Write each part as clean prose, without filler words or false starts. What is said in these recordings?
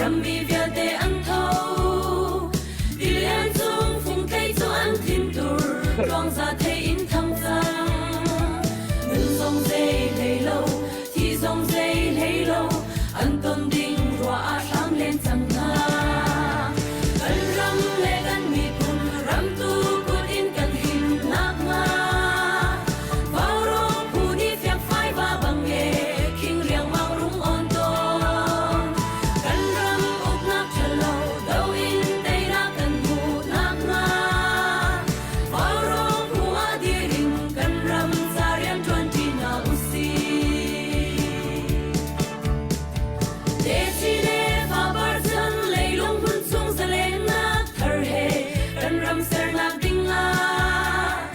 Rammi vialte an tho. Tilian cung fungtei cu an thintur, tluangza thei in thang cang. Nun zong zei hlei lo, thi zong zei hlei lo, an ton ding ruah ah hram len cang hna. Kan ram le kan miphun ramtu kut in kan him nakhnga Vaurawng phu nih fiangfai va bang e khing riangmang rung on tawn. Kan ram uknak ṭhalo do in teinak kan hmuh nakhnga Vaurawng phu ah dir in kan ram ca rian ṭuanṭi hna usih. Techi le fapar chan leilung hmun chung zalennak thar he kan ram sernak ding ah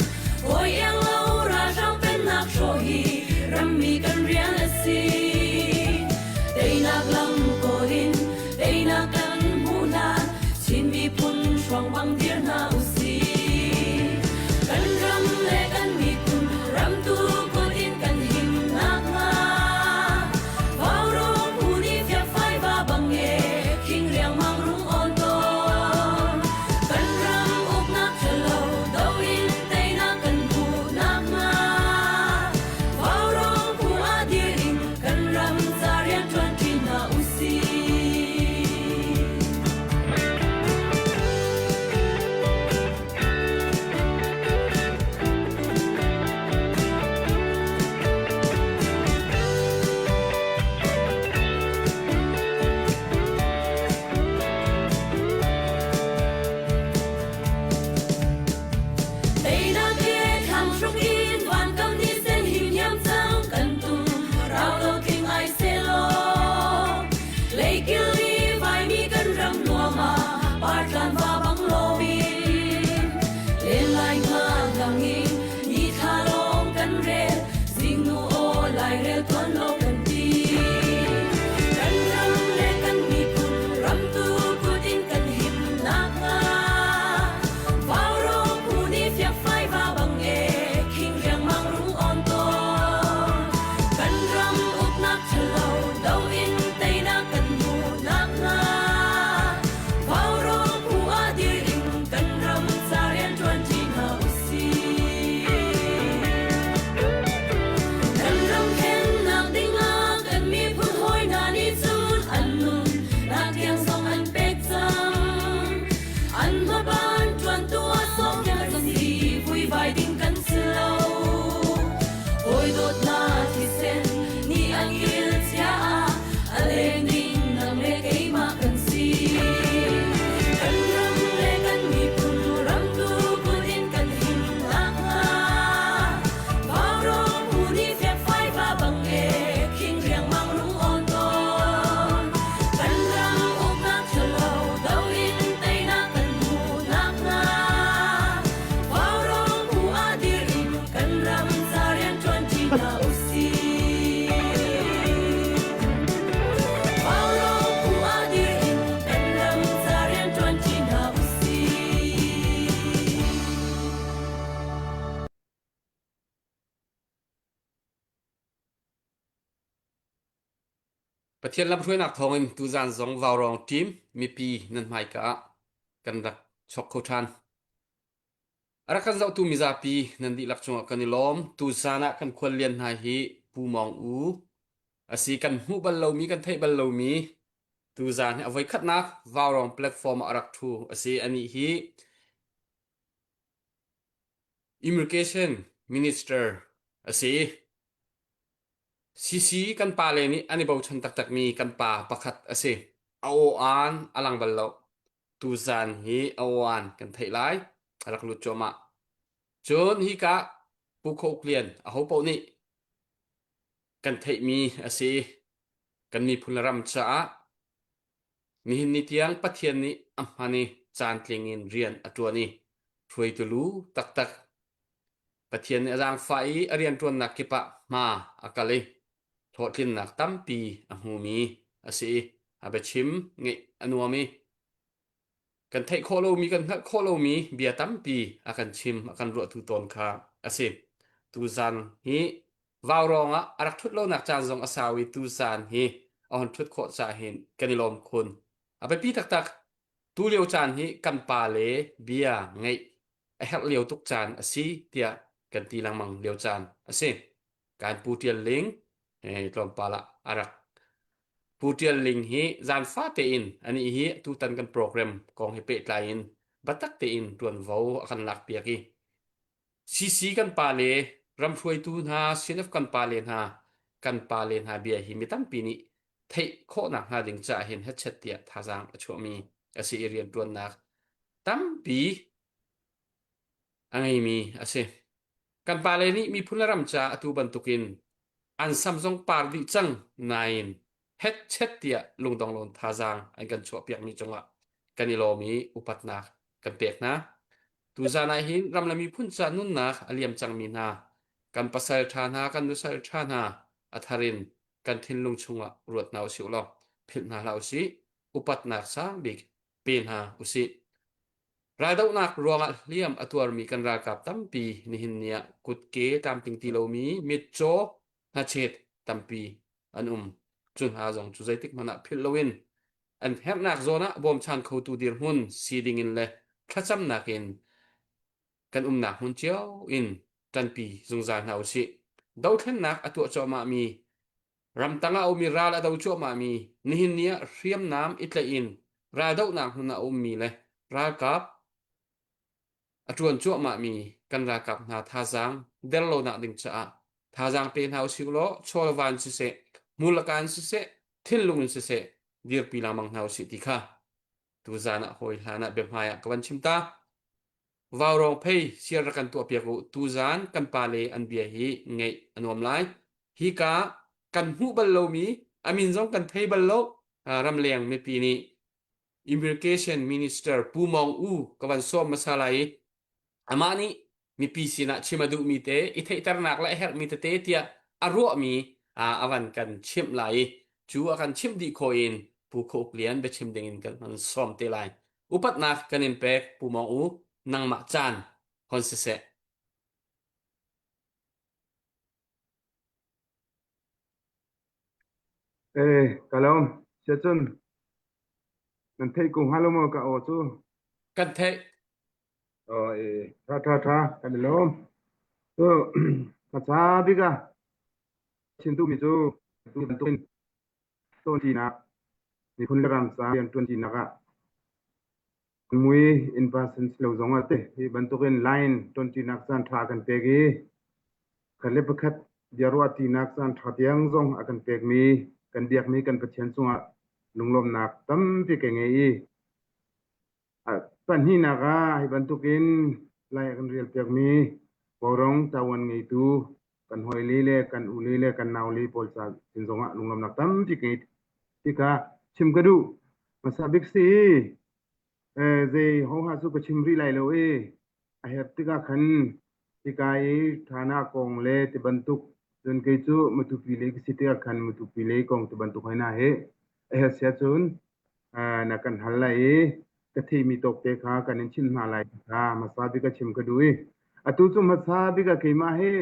hawi iang lo ralhrang pennak hrawh hi rammi kan rian a si. Teinak lam kawl in teinak kan hmuh hlan Chin miphun hruang bang dir hna usih. Kan ram le kan miphun ramtu kut in kan him nakhnga Vaurawng phu nih fiakfai va bang e khing riangmang rung awn tawn. Kan ram uknak ṭhalo do in teinak kan hmuh nakhnga Vaurawng phu ah dir in kan ram ca rianṭuan ṭi hna usih. Teinak he thlang hruk in van kam ni sen him hiam cang kan tum rau lo tling ai selaw leikil i vaimi kan ram nuam ah partlan va bang loin len lai nga lang in ni thla lawng kan rel zingnu aw lairel tuan lo kan ti kan ram le kan miphun ramtu kut in kan him nakhnga Vaurawng phu nih fiakfai va bang e khing riangmang rung awn tawn kan ram uknak ṭhalo do in teinak kan hmuh nakhnga Vaurawng phu ah dir in kan ram ca rian ṭuan ṭi hna usih. Kan ram khennak dingah kan miphun hawi hna nih cun an nun nak tiang zong an pek cang. An hmaban ṭuantu ah sawmpiak kan si vuivai ding kan si lo. Hawi dawtnak thisen nih an kil cia ah a leng ding nang le keimah kan si. Kan ram le kan miphun ramtu kut in kan him nakhnga Vaurawng phu nih fiakfai va bang e khing riangmang rung awn tawn. Kan ram uknak ṭhalo do in teinak kan hmuh nakhnga Vaurawng phu ah dir in kan ram ca rian ṭuan ṭi hna usih. Vaurawng phu ah dir in kan ram ca rian ṭuan ṭi hna usih. Pathian lamhruainak thawngin tuzan zong Vaurawng team mipi nan hmaika ah kan rak chok kho ṭhan. A rak kan zohtu mizapi nan dihlak cungah kan i lawm. Tuzan ah kan khuallian hna hi Pu Mawng U a si kan hmuh bal lomi kan theih bal lomi tuzan hi a voikhatnak Vaurawng platform ah a rak ṭhu a si. Anih hi Immigration Minister a si. CC kan pale nih an i bochan taktakmi kan pa pakhat a si. A aw-aan a lang bal lo. Tuzan hi a aw-aan kan theih lai. A rak lut cuahmah. Cun hika Pu Kho Uk Lian ahopaoh nih kan theihmi a si. Kan miphun le ram caah Nihin ni tiang Pathian nih a hman i caantling in rian a ṭuan i hruaitu lu taktak Pathian nih a zaangfah i a rianṭuannak kip ah hma a kal i hlawhtlinnak tampi a hmumi a si i a biachim ngeih a nuam i kan theih khawh lomi kan hngalh khawh lomi bia tampi a kan chim a kan ruahtu tawn kha a si. Tuzan hi Vaurawng ah a rak ṭhut lonak caan zong a sau i tuzan hi a hon ṭhut khawh caah hin kan i lawm khun. A biapi taktak. Tu lio caan hi kan pa le bia ngeih a herh lio tuk caan a si tiah kan ti lengmang lio caan a si. Kan Pu Ṭial Ling tlawmpal ah a rak. Pu Ṭial Ling hi zaanfa tein anih hi tutan kan program kong he pehtlai in biatak tein ṭuanvo a kan lakpiak i CC kan pa le ramhruaitu hna, CNF kan pa le hna, kan pa le hna bia hi mi tampi nih theih khawhnak hnga ding caah hin hechet tiah thazaang a chuahmi a si i rianṭuannak tampi a ngeimi a si. Kan pale nih miphun le ram caah atu bantukin an sam zong par dih cang nain hetchet tiah lungdong lawn thazaang an kan chuahpiakmi cungah kan i lawm i upatnak kan pek hna. Tuzaan ah hin ram le miphun ca nunnak a liam cangmi hna kan pasal ṭha hna kan nusal ṭha hna a thar in kan thinlung chungah ruat hna usih law philh hna hlah usih upatnak sang bik pe hna usih. Raldohnak ruangah hliam a tuarmi kan ralkap tampi nihin ni ah kutke tlamtling ti lomi mitcaw hnachet tampi an um. Cu hna zong cu zeitik hmanh ah philh loin an herhnak zawn ah bawmchan khotu dirhmun si dingin le thlacamnak in kan umnak hmun cio in ṭanpi zungzal hna usih. Dothlennak a tuah cuahmahmi Ramtang ah a ummi ral a do cuahmahmi nihin ni ah hriamnam i tlaih in raldohnak hmun ah a ummi le ralkap a ṭuan cuahmahmi kan ralkap hna thazaang der lonak ding caah thazaang pe hna usih law chawlva in siseh, hmurlaka in siseh, thinlung in siseh dirpi lengmang hna usih ti kha tuzaan ah hawi hlan ah biahmai ah ka van chim ta. Vaurawng phei siar rak kan tuahpiak u. Tuzaan kan pale an bia hi ngaih a nuam lai. Hika kan hmuh bal lomi, a min zong kan thei bal lo. Ramleng mipi nih Immigration Minister Pu Mawng U ka van sawm hmasa lai i amah nih mipi sinah chim a duhmi te, i theihternak le a herhmi tete tiah a ruahmi a van kan chimh lai i cu a kan chimh dih khawh in Pu Kho Uk Lian biachim dingin kan hman sawm te lai. Upatnak kan in pek Pu Mawng U nangmah caan hon siseh. Eh, ka lawm. Siacun, nan theih ko hnga lo maw ka aw cu? Kan theih. Oh, eh, tha tha tha, kan i lawm. Cu, ka ca bik ah chin duhmi cu tu bantukin cawnṭinak, miphun le ram ca rianṭuanṭinak ah mui in person si lo zong ah te hi bantukin line ṭuanṭinak caan ṭha kan pek i pakhat le pakhat biaruahṭinak caan ṭha tiang zong a kan pekmi kan biakmi kan Pathian cungah lunglawmhnak tampi ka ngei i Pahnihnak ah hi bantukin lai a kan rialpiakmi Vaurawng ṭavuan ngeitu kan hawile le kan ule le kan naule pawl ca sin zongah lunglawmhnak tampi ka ngei ti kha chim ka duh. Hmasa bik si zei hoha cu ka chim rih lai lo i a herh tikah khan hika i ṭhana kong le ti bantuk cun kei cu Matupi lei ka si tikah khan Matupi lei kong ti bantuk hoi hna hi a herh sia cun na kan hal lai i ka theimi tawkte kha kan in chimh hna lai kha hmasa bik a chim ka duh i atu cu hmasa bik ah keimah hi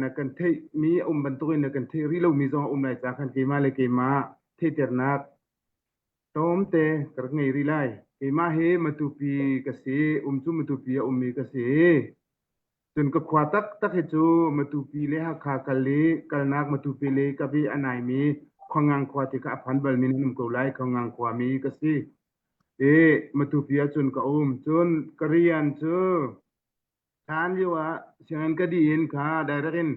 na kan theihmi a um bantukin na kan theih rih lomi zong a um lai ca khan keimah le keimah theihternak tlawmte ka rak ngei rih lai. Keimah hi Matupi ka si, um cu Matupi a ummi ka si. Cun ka khua taktak hi cu Matupi le Hakha kal i kalnak Matupi le ka vi a naimi Khuangang khua ti kha a phan balmi nan um ko lai. Khuangang khuami ka si. I Matupi ahcun ka um. Cun ka rian cu hlan lio ah sianginn ka dih in kha direct in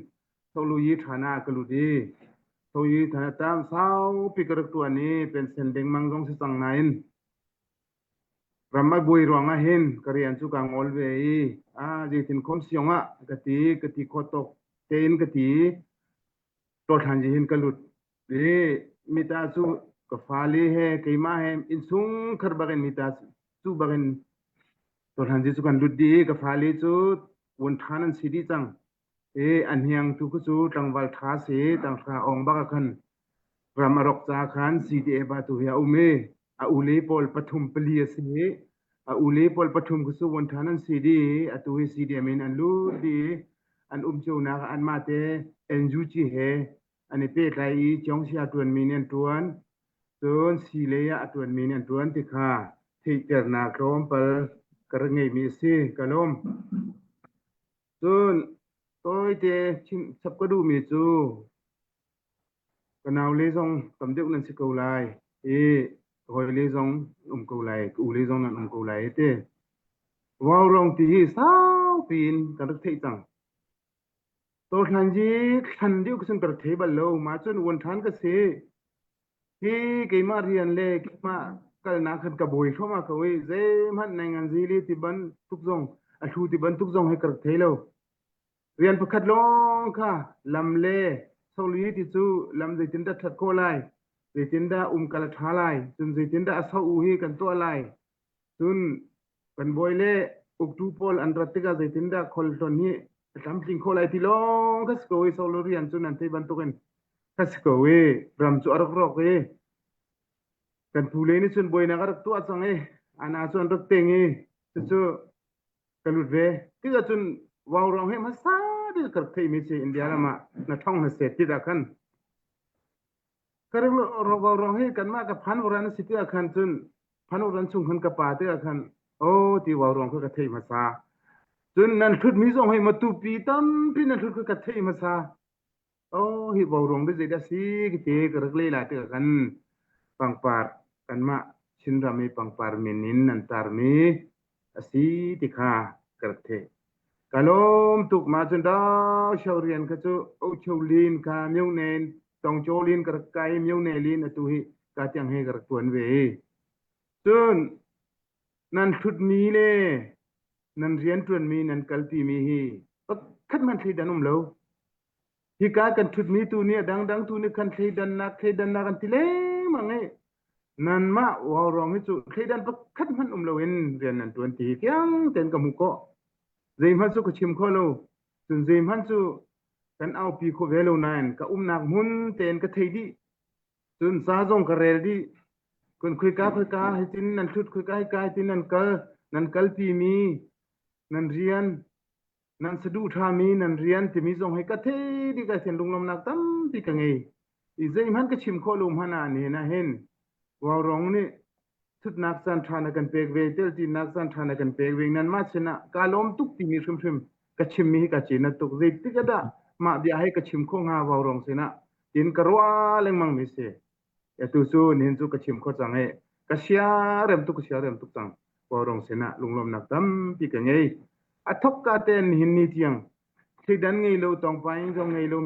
Tholuyi ṭhan ah ka lut i Tholuyi ṭhan ah tam saupi ka rak ṭuan i pension dengmang zong si cang nain Ram a buai ruangah hin ka rian cu kaa ngol ve i ah zeitin khom siong ah ka ti ka ti khawh tawk tein ka ti ṭawlhlanzi hin ka lut i mita cu ka fale he keimah he innchungkhar bakin mita cu bakin ṭawlhlanzi cu kan lut dih i ka fale cu won ṭhan an si dih cang i a hniang tu khu cu tlangval ṭha si tanghra ong bak ah khan ram a rawk ca khan CDF ah tu hi a um i a ule pawl pathum pali a si i a ule pawl pathum khu cu won ṭhan an si dih i atu hi CDM in an lut dih i an um cionak ah anmah te NUG he an i pehtlai i Ciongsia ṭuanmi nih an ṭuan. Cun sii lei ah a ṭuanmi nih an ṭuan ti kha theihternak tlawmpal ka rak ngeihmi a si. Ka lawm. Cun tawite chim chap ka duhmi cu ka naule zong tam deuh nan si ko lai i ka hawile zong an um ko lai, ka ule zong nan um ko lai ti. Vaurawng ti hi saupi in kan rak theih cang. Tawhlan hi thlan deuh ka cun ka rak thei bal lo. Mah cun uan ṭhan ka si. Hi keimah rian le keimah kalnak khan ka bawi thluahmah ko i zeihmanh nai ngan zili ti bantuk zong a hlu ti bantuk zong hi ka rak thei lo. Rian pakhat lawng kha lam le soli ti cu lam zeitindah ṭhat khawh lai, zeitindah umkal a ṭha lai, cun zeitindah a so u hi kan tuah lai, Cun kan bawi le uktu pawl an rat tikah zeitindah khualtlawn hi a tlamtling khawh lai ti lawng kha si ko i solo rian cu nan theih bantukin kha si ko i ram cu a rak rawk i kan pule nih cun buainak a rak tuah cang i ana cu an rak teng i cucu ka lut ve tikah cun vaurawng he hmasa bik ka rak theihmi si India ram ah na thong na set ti dah khan Ka rawng hi kanmah ka phan uran a si tiah khan cun phan uran chung khan ka pa tiah khan o ti vaurawng kha ka thei hmasa. Cun nan hlutmi zong hi matupi tampi nan hlut kha ka thei hmasa. O hi vaurawng bi zeidah si ti ka rak lei lai tikah khan pangpar kanmah Chinram i pangpar min in nan tarmi a si ti kha ka rak theih. Ka lawm tuk ma cun dau sho rian kha cu o cho lin kha myo nen tong cho lin ka rak kai myo ne lin atu hi ka tiang he ka rak tuan ve. Cun nan thutmi le nan rian tuanmi nan kalpi mi hi pakhat hmanh thleidan um lo. Hika kan ṭhutmi tu nih a dangdang tu nih khan thleidannak thleidannak an ti lengmang i nanmah vaurawng hi cu thleidan pakhat hmanh um loin rian nan ṭuan ti hi fiang tein ka hmuh khawh. Zeihmanh cu ka chim kho lo. Cun zeihmanh cu kan aupi khawh ve lo nain ka umnak hmun tein ka thei dih. Cun ca zong ka rel dih. Kun khoika khoika hitin nan ṭhut khoika hika hitin nan kal nan kalpimi nan rian nan saduhthami nan rian timi zong hi ka thei dih ka sin lunglawmnak tampi ka ngei i zeihmanh ka chim khawh lo hmanh ah nihin ah hin Vaurawng nih thutnak caan ṭha na kan pek ve telṭinak caan ṭha na kan pek ve nanmah sinah kaa lawm tuk timi hrimhrim ka chimmi hi ka cin tuk zeitik ah dah mah bia hi ka chim khawh hnga Vaurawng sinah tin ka ruah lengmang mi si atu cu nihin cu ka chim kho cang i ka sia rem tuk ka sia rem tuk cang Vaurawng sinah lunglawmnak tampi ka ngei a thok ka ten nihin ni tiang thleidan ngei lo tawngpaing zong ngei lo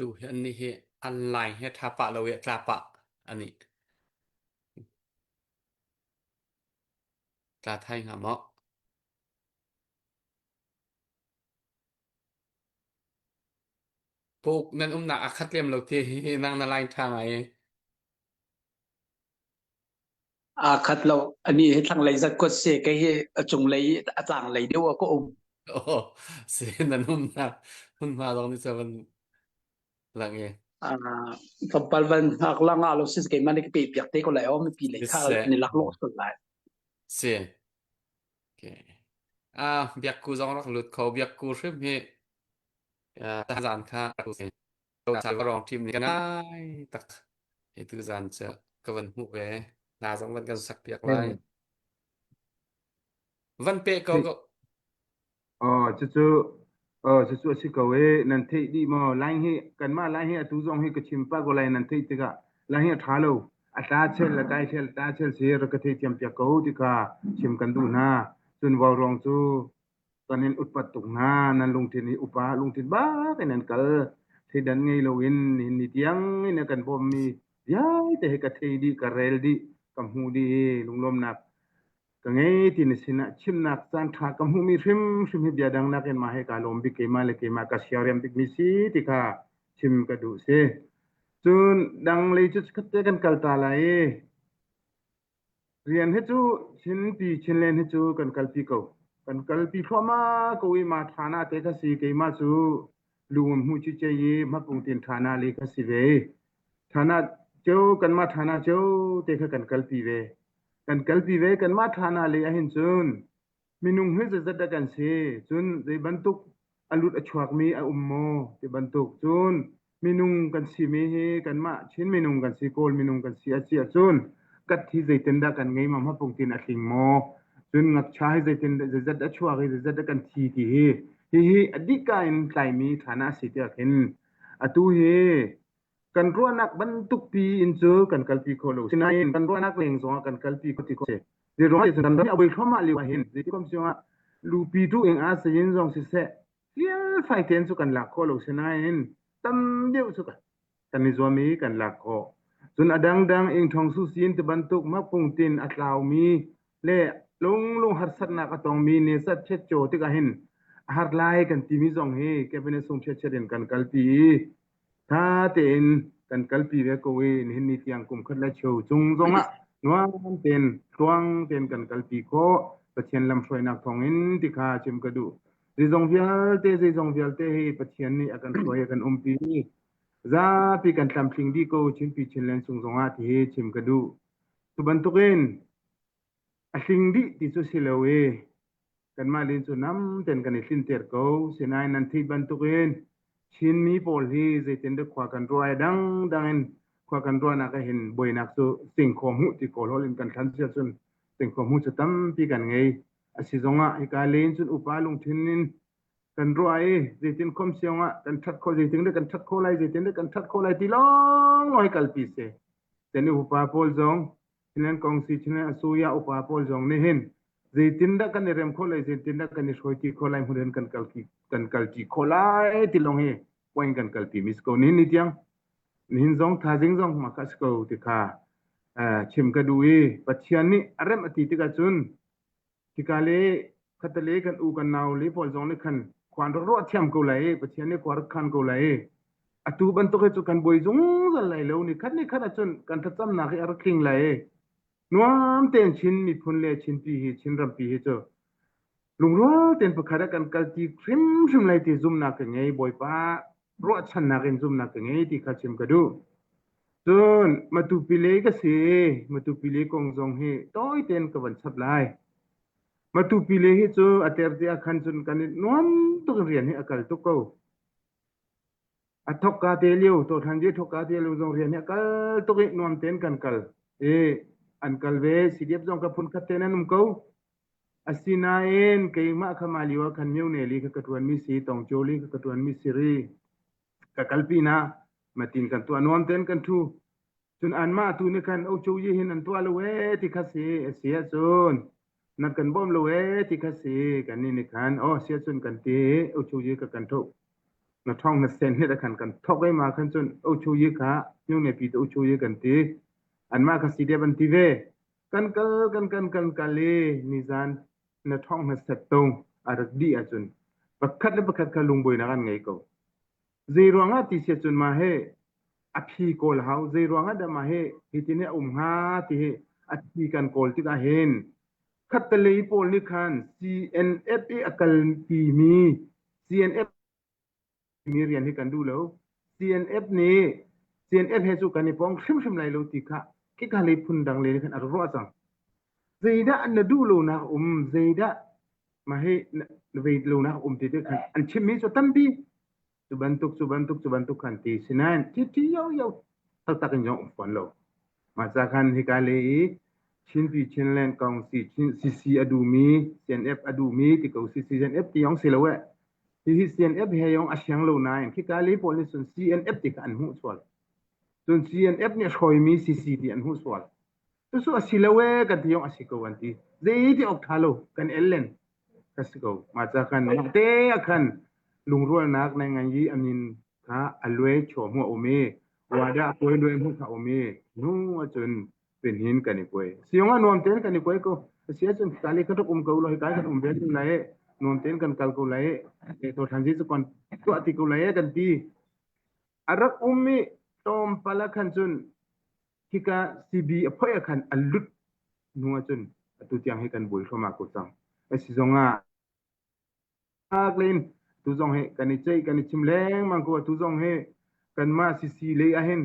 Tu hi an nih hi an line hi tha pah lo i tla pah ani tla thai hnga maw? Puk nan umnak a khat lem lo ti hi nang na line ṭha ngai. Aa khat lo. Ani hi thlanglei zat kuat se kei hi a cunglei a tlanglei deuh ah ka um. Oh, si nan umnak hmunhma zong nih cu van lang i. Ah, tlawmpal van hngak lang ah lo si keimah nih ka pe piak te ko lai o mipi lei kha Siseh. ni lak lawh sual lai. Si. Okay. Ah, biakku zong rak lut kho. Biakku hrim hi ah, zan kha rong ṭim nih ngai tak. Hi tu zan cu ka van hmuh ve. Hla zong van kan sak piak lai. Van pe ko ko. Aw cucu aw cucu a si ko e nan theih dih maw line hi kanmah line hi atu zong hi ka chim pah ko lai nan theih tikah line hi a ṭha lo a tla chel a kai chel tla chel si rak ka theithiam piak ko ti kha chim kan duh hna cun vaurawng cu kan in utpat tuk hna nan lungthin hi upa lungthin bak in nan kal theidan ngei loin nihin ni tiang in a kan bawmmi vialte hi ka thei dih ka rel dih ka hmuh dih i lunglawmnak ka ngei ti na sinah chimnak caan ṭha ka hmuhmi hrimhrim hi bia dang nakin mah hi kaa lawm bik keimah le keimah ka siarem bikmi si ti kha chim ka duh si. Cun dang lei cu khatte kan kal ta lai i rian hi cu Chinpi Chinland hi cu kan kalpi ko. Kan kalpi thluahmah ko i ma ṭhana te kha si keimah cu lungum hmu ci ce i hmapung tin ṭhana le kha si ve. Ṭhana ceu kanmah ṭhana ceu te kha kan kalpi ve. Kan kalpi ve kanmah ṭhana le ahhin cun. Minung hi zeizat dah kan si? Cun zei bantuk a lut a chuakmi a um maw? Ti bantuk. Cun minung kan simi hi kanmah Chin minung kan si, Kawl minung kan si a si ahcun kat hi zeitindah kan ngei ma hmapungtin a tling maw? Cun ngakcha hi zeitin zeizat a chuak i zeizat dah kan thi ti hi hihi a dika in tlaimi ṭhan a si tiah khin atu hi kan ruahnak bantuk pi in cu kan kalpi kho lo. Sinain kan ruahnak leng zongah kan kalpi kho ti kho si. Zeiruang ah kan ram a boi thluahmah lio ah hin zeitik siangah lupi tu ing ah sayin zong siseh fialfai tein cu kan lak khawh lo sinain tam deuh cu kan i zuam i kan lak khawh. Cun a dangdang ingthong susin ti bantuk makpungtin a tlaumi le lunglung harsatnak a tongmi ne sat phet caw tikah hin a har lai kan timi zong hi cabinet sung phiat in kan kalpi i Tha tein kan kalpi ve ko i nihin ni tiang kum khat le cheu chung zongah nuam tein tluang tein kan kalpi khawh. Pathian lamhruainak thawngin ti kha chim ka duh. Zeizong vialte zeizong vialte hi Pathian nih a kan hruai a kan umpi. Zapi kan tlamtling dih ko Chinpi Chinland chung zongah ti hi chim ka duh. Cu bantukin a hling dih ti cu si lo i kanmah lin cu nam ten kan i hlinter ko. Sinain nan theih bantukin Chinmi pawl hi zeitin dah khua kan ruah i dangdang in khua kan ruahnak ah hin buainak cu singkhaw hmuh ti kawl holh in kan thlan si ahcun singkhaw hmuh cu tampi kan ngei. A si zongah hika len cun upa lungthin in kan ruah i zeitin khom siong ah kan ṭhat khawh zeitin dah kan ṭhat khawh lai zeitin dah kan ṭhat khawh lai ti lawng lawng hi kalpi si. Ten upa pawl zong Chinland kong si Chinland asuya upa pawl zong nih hin zeitindah kan i rem khawh lai zeitindah kan i hruai ti khawh lai hmun kan kal kan kalṭi khawh lai ti lawng hi point kan kalpi mi si ko nihin ni tiang nihin zong thazing zong ma kha si ko ti kha chim ka duh i Pathian nih a rem a ti tikah cun Hika le khatale kan u kan nau le pawl zong nih khan khua an rak ruah thiam ko lai i Pathian nih khua rak khan ko lai i atu bantuk hi cu kan buai zungzal lai lo ni khat ni khat ahcun kan thlacamnak hi a rak tling lai i nuam tein Chin miphun le Chinpi hi Chin rampi hi cu lungrual tein pakhat ah kan kalti hrimhrim lai ti zumhnak ka ngei Bawipa ruahchannak in zumhnak ka ngei ti kha chim ka duh. Cun Matupi lei ka si. Matupi lei kong zong hi tawi tein ka van chap lai. Matupi lei hi cu a ter te ah khan cun kan i nuam tuk in rian hi a kal tuk ko. A thokka te lio, tothlan je thokka te lio zong rian hi a kal tuk i nuam tein kan kal. I an kal ve, CDF zong ka phun khat tein an um ko. Asinain keimah kha mah lio ah khan myone li kha ka ṭuanmi si, tawngcio li kha ka ṭuanmi si ri. Ka kalpi na matin kan tuah nuam tein kan ṭhu. Cun anmah tu nih khan ocho yi hin an tuah lo ee ti kha si a si ahcun nan kan bawm lo ee ti kha si kan nih nih khan aw si ahcun kan ti ocho yi ka kan tho na thong na sen hnet khan kan thok ei ma khan cun ocho yi kha myone pi te ocho yi kan ti anmah kha si dep an ti ve kan kal kan kan kan kal i nizan na thong na set tung a rak dih ahcun pakhat le pakhat kha lungbuainak an ngei ko zei ruangah ti si ahcun mah hi a phi kawl hau zei ruangah dah mah hi hitin hi a um hnga ti hi a phi kan kawl tikah hin khattelei pawl nih khan CNF i a kalpi mi CNF mi rian hi kan duh lo. CNF nih CNF he cu kan i pong hrimhrim lai lo ti kha khika lei phun dang le khan a ruah cang. Zeidah na duh lonak um, zeidah mah hi na vei lonak um ti te khan an chimmi cu tampi cu bantuk cu bantuk cu bantuk khan ti sinain thi thi yo yo taktak in zong um fawn lo. Mah ca khan hika le i Chinpi Chinland Council CC a duhmi CNF a duhmi ti ko si CNF ti yong si lo eh Hihi CNF he yong a siang lo nain khika lei pawl nih cun CNF ti kha an hmuh sual. Cun CNF nih hrawimi CC ti an hmuh sual. Cucu a si lo ee kan ti yong a si ko an ti. Zei ti awk tha lo kan el len ka si ko. Mah ca khan te ah khan lungrualnak nai ngan i amin kha a luai chaw hmuh a um i wada kuai luai hmuh kha um i hnu ahcun pinhin kan i kuai. Siong ah nuam tein kan i kuai ko. Asi ahcun kali kan rak um ko lo hi kai kan um ve lai e nuam tein kan kal ko lai e to than ji cu kon tuah ti ko lai e kan ti. A rak um i tlawmpal ah khan cun hika CB a phoi ah khan a lut hnu ahcun atu tiang hi kan bul thluahmah ko cang. Asi zong ah len tu zong hi kan i ceih kan i chim lengmang ko atu zong hi kanmah CC lei ah hin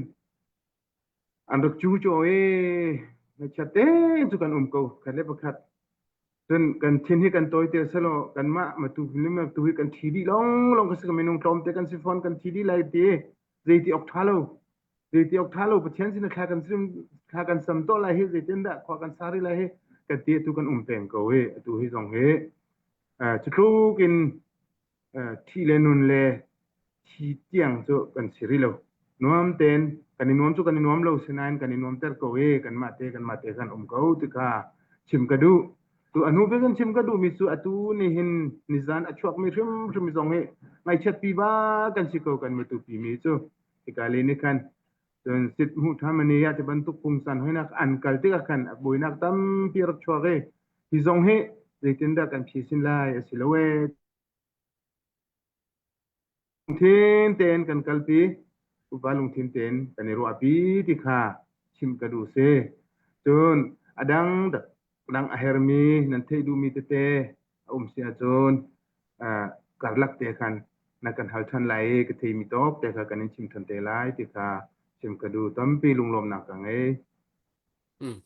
An rak cu caw i ngaihchiat te cu kan um ko khat le pakhat. Cun kan thin hi kan tawi te selaw kanmah matu matu hi kan thi dih longlong ka si minung tlawmte kan si fawn kan thi dih lai ti zeiti awk ṭha lo zeiti awk ṭha lo Pathian sin thla kan sim thla kan sam to lai hi zeitin dah khua kan sa rih lai hi kan ti atu kan um peng ko hi atu hi zong hi cutluk in Thi le nun le thi tiang cu kan si rih lo. Nuam tein kan i nuam cu kan i nuam lo sinain kan i nuamter ko i kanmah te kanmah te kan um ko ti kha chim ka duh. Tu a hnu bik in chim ka duhmi cu atu nihin nizan a chuakmi hrimhrim zong hi ngaihchiatpi ba kan si ko kan matupi mi cu. Hika le nih khan cun sit hmuh ṭhamani ah ti bantuk pungsan hoinak an kal tikah khan a buainak tampi a rak chuak i hi zong hi zeitindah kan phisin lai a si lo ee Lungthin tein kan kalpi, upa lungthin tein kan i ruahpi ti kha chimh ka duh si. Cun a dang dang a hermi nan theih duhmi tete a um si ahcun karlak te khan na kan hal ṭhan lai i ka theimi tawk te kha kan in chim ṭhan te lai ti kha chim ka duh. Tampi lunglawmnak ka ngei. Mm.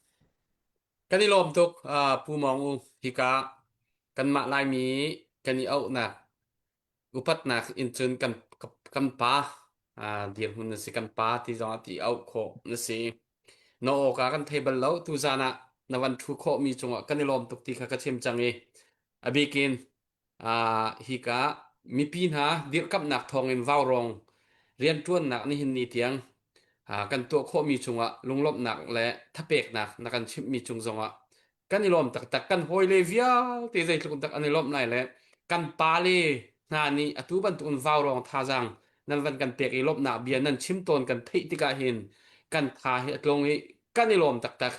Kan i lawm tuk uh, Pu Mawng U hika kanmah Laimi kan i auhnak upatnak in cun kan kan pa uh, dirhmun na si kan pa ti zong ah ti auh khawh na si. Na awka kan thei bal lo tuzan ah na van thu khawh mi cungah kan i lawm tuk ti kha ka chim cang i a bikin uh, hika mipi hna dirhkamhnak thawngin vaurawng rianṭuannak nihin ni tiang uh, kan tuah khawhmi cungah lunglawmhnak le thapeknak na kan chimhmi cung zongah kan i lawm taktak kan hawile vialte zeitluk dak an i lawmh lai le kan pale hna nih atu bantukin vaurawng thazaang nan van kan pek i lawmhnak bia nan chim tawn kan theih tikah hin kan tha hi a tlung i kan i lawm taktak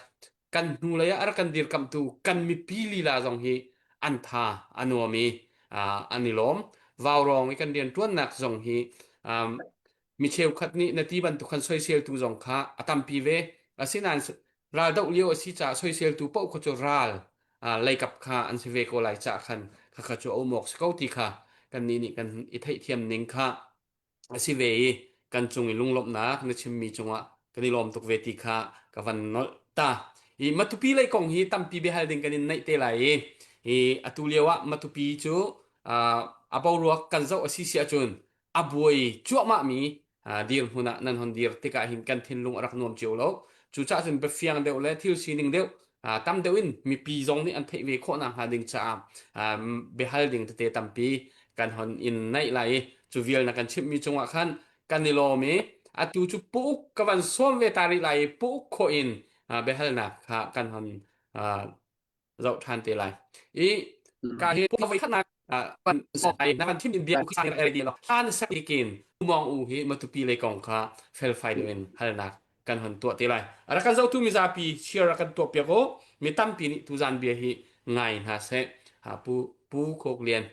kan hnulei ah a rak kan dirkamhtu kan mipi lila zong hi an tha a nuam i an i lawm. Vaurawng i kan rianṭuannak zong hi um, mi cheukhat nih na ti bantuk khan soiseltu zong kha a tampi ve. Asinain ral doh lio a si caah soiseltu paoh kha cu ral leikap kha an si ve ko lai caah khan khakha cu a um awk si ko ti kha kannih nih kan i theihthiam ning kha a si ve i kan cung i lunglawmhnak na chimmi cungah kan i lawm tuk ve ti kha ka van nolh ta. I Matupi lei kong hi tampi biahal ding kan in neih te lai i, i atu lio ah Matupi cu uh, a boruak kan zoh a si si ahcun a buai cuahmah mi uh, dirhmun ah nan hon dir tikah hin kan thinlung a rak nuam cio lo. Cucaah cun biafiang deuh le thil sining deuh uh, tam deuh in mipi zong nih an theih ve khawh nakhnga ding caah um, biahal ding tete tampi kan hon in naih lai i cu vial na kan chimhmi cungah khan kan i lawm i atu cu puuk ka van sawm ve ta rih lai i puuk khawh in biahalnak kha kan hon zoh ṭhan te lai i ka hi voi khatnak na van thim in bia hlan sakikin umong u hi matupi lei kong kha felfai deuh in halnak kan hon tuah te lai a rak kan zohtu mizapi share a kan tuah piak u mi tampi nih tuzan bia hi ngai hna seh pu pu Khok Lian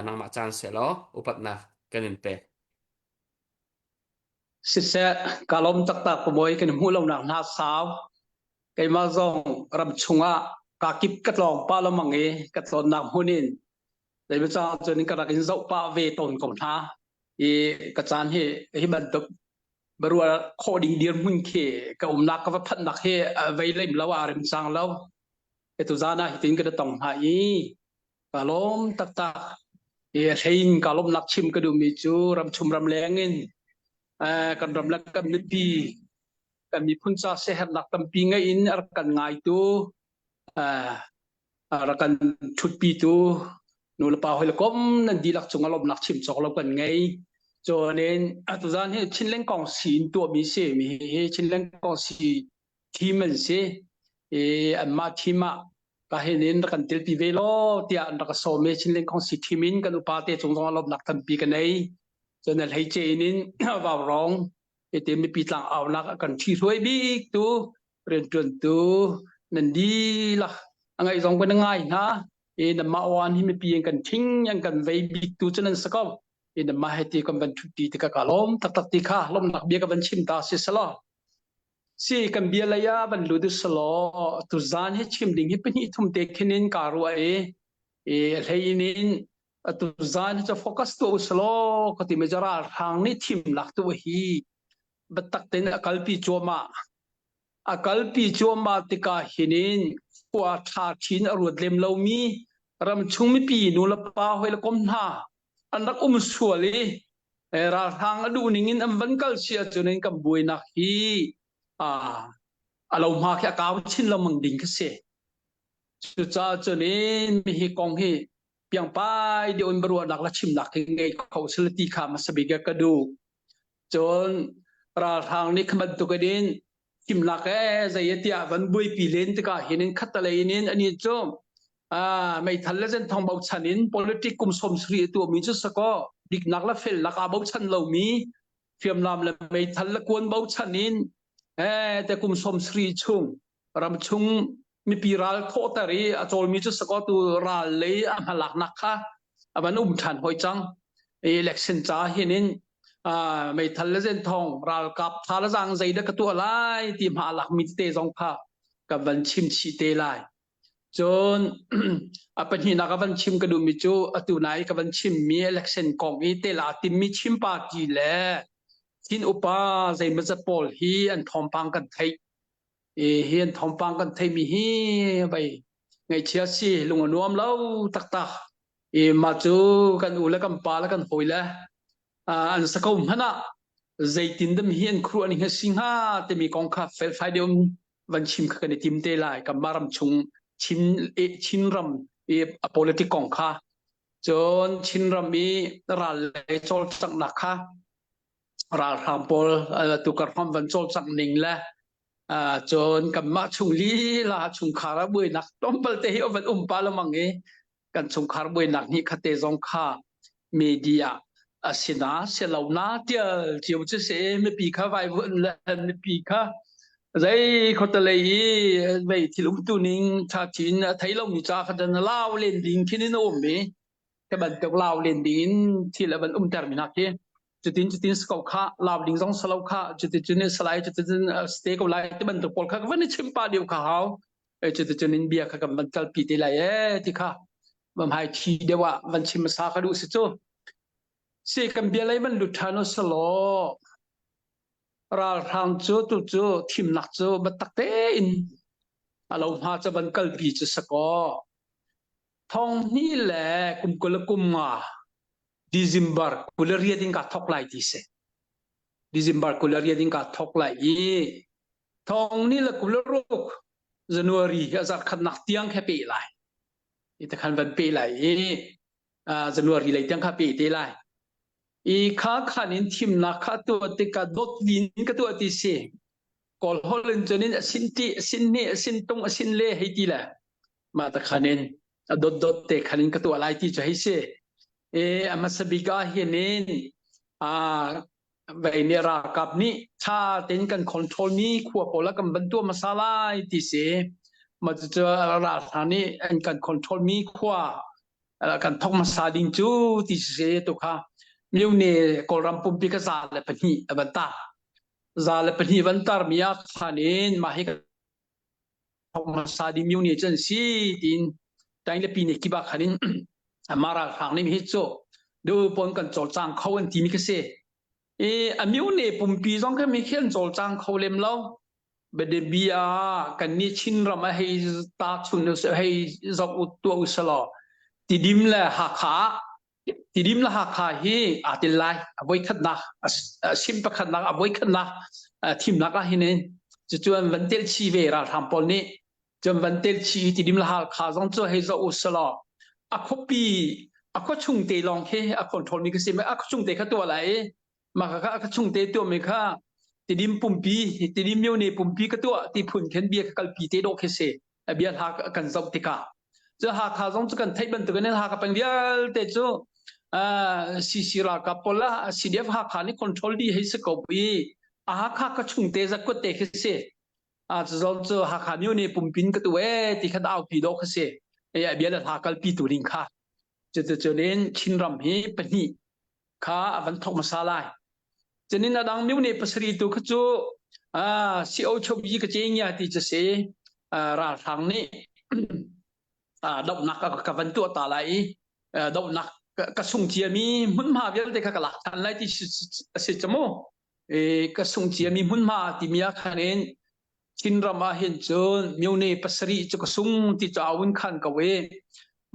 nangmah caan seh law upatnak kan in pek. Siseh, ka lawm taktak pamoy kan hmuh lonak hna sau. Keimah zong ram chungah ka kip ka tlawng pa lamang i ka tlawnnak hmun in zeimaca cun ka rak in zoh pah ve tawn ko hna i ka caan hi hi bantuk barua khawh ding dirhmun khi ka umnak ka va phanhnak hi vei lem lo a rem cang lo tu zan ah hitin ka tong hna i Ka lawm taktak. I hlein ka lawmhnak chim ka duhmi cu ramchung ramleng in kan ram le kan mipi kan miphun ca siaherhnak tampi ngei in a rak kan ngaitu a rak kan ṭhutpitu nulepa hawi le kom nan dihlak cungah lawmhnak chim cawk lo kan ngei. Cun atuzan hi Chinleng kong si in tuahmi si mi hi Chinleng kong si team an si. I anmah team ah ka hin in rak kan tilpi ve law tiah an rak ka sawm i Chinleng Khongsi team in kan upa te cung zong ah lawmhnak tampi ka nei. Cun a hleice in in vaurawng iti mipi tlang aunak a kan ṭhihruai bik tu rianṭuantu nan dihlak a ngaih zong kan ngai hna. I nanmah wan hi mipi in kan ṭhing an kan vei bik tu cu nan si ko. I nanmah he ti kan van ṭhutti tikah ka lawm taktak ti kha lawmhnak bia ka van chim ta si selaw. Si kan bia lei ah van lut usalaw tuzaan hi chim ding hi pahnih thum te khin in kaa ruah i i hlei in in tuzaan hi cu focus tuah usalaw ka ti mi ralhrang nih thimnak tu hi biatak tein a kalpi cuahmah a kalpi cuahmah tikah hin in. Khua ṭha chin a ruat lem lomi ramchung mipi nulepa hawi le kom hna an rak um sual i ralhrang a duh ning in an van kal si ahcun in kan buainak hi a lo hma khi a kau chin lengmang ding khi si. Cucaah cun in mihi kong hi piangpai deuh in biaruahnak le chimnak hi ngei kho sila ti kha hmasa bik ka duh. Cun ralhrang nih kha bantuk in thimnak ee zei tiah van buaipi len tikah hin in khattalei in in ani cu meithal le zenthong bochan in politic kum som sri a tuahmi cu sakaw diknak le felnak aa bochan lomi hriamnam le meithal le kuan bochan in te kum som sri chung ramchung mipi ral thawhter i a cawlmi cu sakaw tu ral lei a hmalaknak kha a van um ṭhan hoi cang. Election ca hin in meithal le zenthong ralkap tha le zang zei dah ka tuah lai ti hma lak mi tete zong kha ka van chim chih te lai. Cun a pahnihnak a van chim ka duhmi cu atu nai ka van chimmi election kong i tela timmi Chin party le Chin upa zeimawzat pawl hi an thawngpang kan theih. Hi an thawngpang kan theihmi hi vei ngaihchia si lung a nuam lo taktak. I mah cu kan u le kan pa le kan hawi le an sa ko hmanh ah zeitin dam hi an khuruah ning hi si hnga timi kong kha felfai deuh van chim kha kan i tim te lai. Kanmah ram chung Chin Chinram i a politic kong kha cun Chinram i ral lei cawlcanghnak kha ralhrang pawl tukar hram van cawlcangh ning le cun kanmah chung lila chungkhar ah buainak tlawmpal te hi van um pa lamang i kan chungkhar buainak hnih khate zong kha media asina selona tial cio cu se mipi kha vai vun le mipi kha zei khotalei i vei thil umtu ning tha chin a thei lomi ca kha dan lau len ding khin in a um i ka bantuk lau len ding in thil a van umter mi hna khi cutin cutin sko kha lau ding zong salo kha cuticun salai cuticun ste ko lai ti bantuk pawl kha ka van i chim pa deuh kha hau cuticun in bia kha kan van kalpi te lai e ti kha vam hai thi deuh ah van chim sa ka duh si cu si kan bia lei van lut ṭhan u selaw ralhrang cu tu cu thimnak cu biatak tein a lo hma cu van kalpi cu sakaw thong hnih le kum 20 le kum nga December 28 in ka thok lai ti si. December 28 in ka thok lai i thong ni le 26 January hi a zarh khatnak tiang kha pe lai. I te khan van pe lai i January lei tiang kha pe te lai. I kha khan in thimnak kha tuah tikah dot lin ka tuah ti si. Kawl holh in cun in a sin ti, a sin ni, a sin tung, a sin le hei ti le mah ta khan in a dot dot te khan in ka tuah lai ti cu hei si. E a hmasa bik ah hin in a vei nih ralkap nih tha tein kan control mi khua pawl ah kan van tuah hmasa lai ti si. Mah cucu ralhrang nih an kan control mi khua kan thok hmasa ding cu ti si tu kha myone Kawlram pumpi ka 102 a van tar. 102 van tar mi ah khan in mah hi thok hmasa ding myone cu an si tiin taing le pi ne kiba khan in mah ralhrang nih hi cu du pon kan cawlcang kho an timi ka si. I a myone pumpi zong kha mi khi an cawlcang kho lem lo. Bianabia ah kannih Chinram ah hei tahchun hei zoh u tuah u selaw Tidim le Hakha Tidim le Hakha hi aa tel lai a voikhatnak sim pakhatnak a voikhatnak thimnak ah hin cucu an van tel chi ve ralhrang pawl nih cun van tel chi i Tidim le Hakha zong cu hei zoh u selaw a khuapi a khua chung te lawng khi a control mi ka si a khua chung te kha tuah lai i mah kha ka chungte tuahmi kha tidim pumpi tidim myone pumpi ka tuah ti phun khin bia ka kalpi te dawh khi si bia hla kan zoh tikah cu Hakha zong cu kan theih bantuk in Hakha peng vialte cu CC ralkap pawl la CDF Hakha nih control dih hei si ko i a Hakha ka chungte zakut te khi si a cu zong cu Hakha myone pumpin ka tu e ti khan aupi dawh khi si bia le hla kalpi tu ding kha cuticun in Chinram hi pahnih kha a van thok hmasa lai. Cunin a dang miu nih pasarih tu kha cu CO chobi ka ce ngia ti cu si ralhrang nih dohnak ka van tuah ta lai i dohnak ka sung ciami hmunhma vialte kha ka lak than lai ti a si cu mu. Ka sung ciami hmunhma timi ah khan in. Chinram ah hin cun myone pasarih cu ka sung ti cu awun khan ko i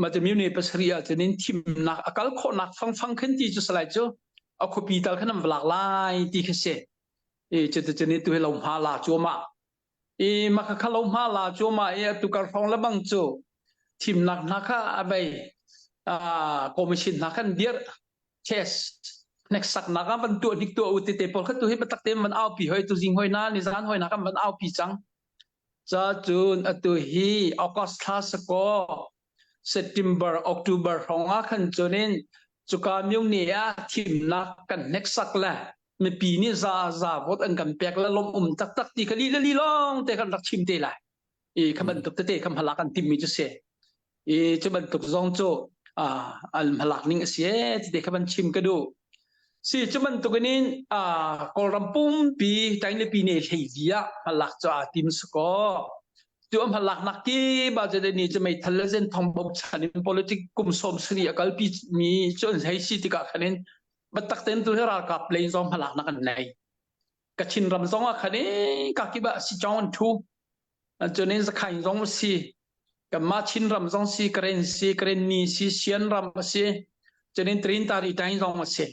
ma cu myone pasarih ah cun in thimnak a kal khawhnak fangfang khin ti cu salai cu a khuapi tal khan an vlak lai ti khi si i cuticun tu hi lo hma la cuama i maka kha lo hma la cuama i atu kar hrawng le bang cu thimnak hna kha a bei commission hna khan dir test hneksaknak ah van tuah hnik tuah u tete pawl kha tu hi biatak tein van aupi hoi tu zing hoi na ni zan hoi na kan van aupi cang ca cun atu hi August thla sako September October hrawng ah khan cunin cuka myung ni ah thimnak kan hneksak le mipi nih za za vote an kan pek le lom um taktak ti kha li le li long te kan rak chim te lai i kha bantuk tete kha hmalak an timmi cu si i cu bantuk zong cu an hmalak ning a si e ti te kha van chim ka duh si cu bantuk in Kawlram pumpi tainlipi ne hleili ah hmalak cu aa tim sakaw cu a hmalak nak ki ba cu ni cu meithal le zen thong bochan in politic kum som sari a kalpi mi cu an hei si tikah khan in batak ten tu hi ralkap lei zong hmalak nak an nei Kachin ram zong ah khan in kakip ah si chong an thu cun in Zakhain zong si kanmah Chin ram zong si Karen si Karen ni si Sian ram a si cun in Trin Tari Tain zong a si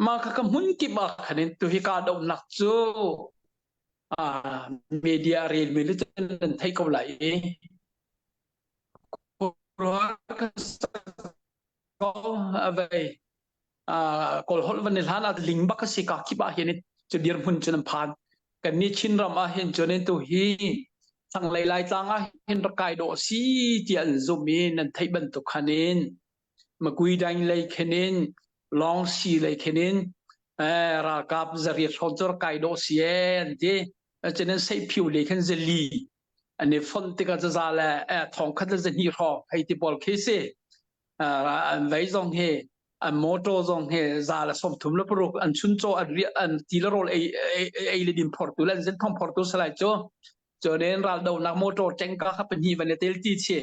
mah kha ka hmun kip ah khan in tu hi ka dohnak cu media rel mi le cun nan thei ko lai i a vei Kawl holh van i hlan ah ling bak a si ka kip ah hin cu dirhmun cun an phan kan ni Chinram ah hin cun tu hi thlanglei Laitlang ah hin rak kai dawh si tiah an zumh i nan theih bantuk khan in Makui daing lei khin in Lawngsi lei khin in ralkap zariat hrawng cu rak kai dawh si e an ti cun in Seiphiu lei khin zali an i fonh tikah zaza le thong khat le zahnih hrawng hei ti pawl khi si an vei zong hi an motor zong hi za le sawm thum le paruk an chuncaw an riah an ti le rawl ei ei le din phortu le an zen thong phortu salai cu cunin raldonak motor tengka kha pahnih van i tel ti chi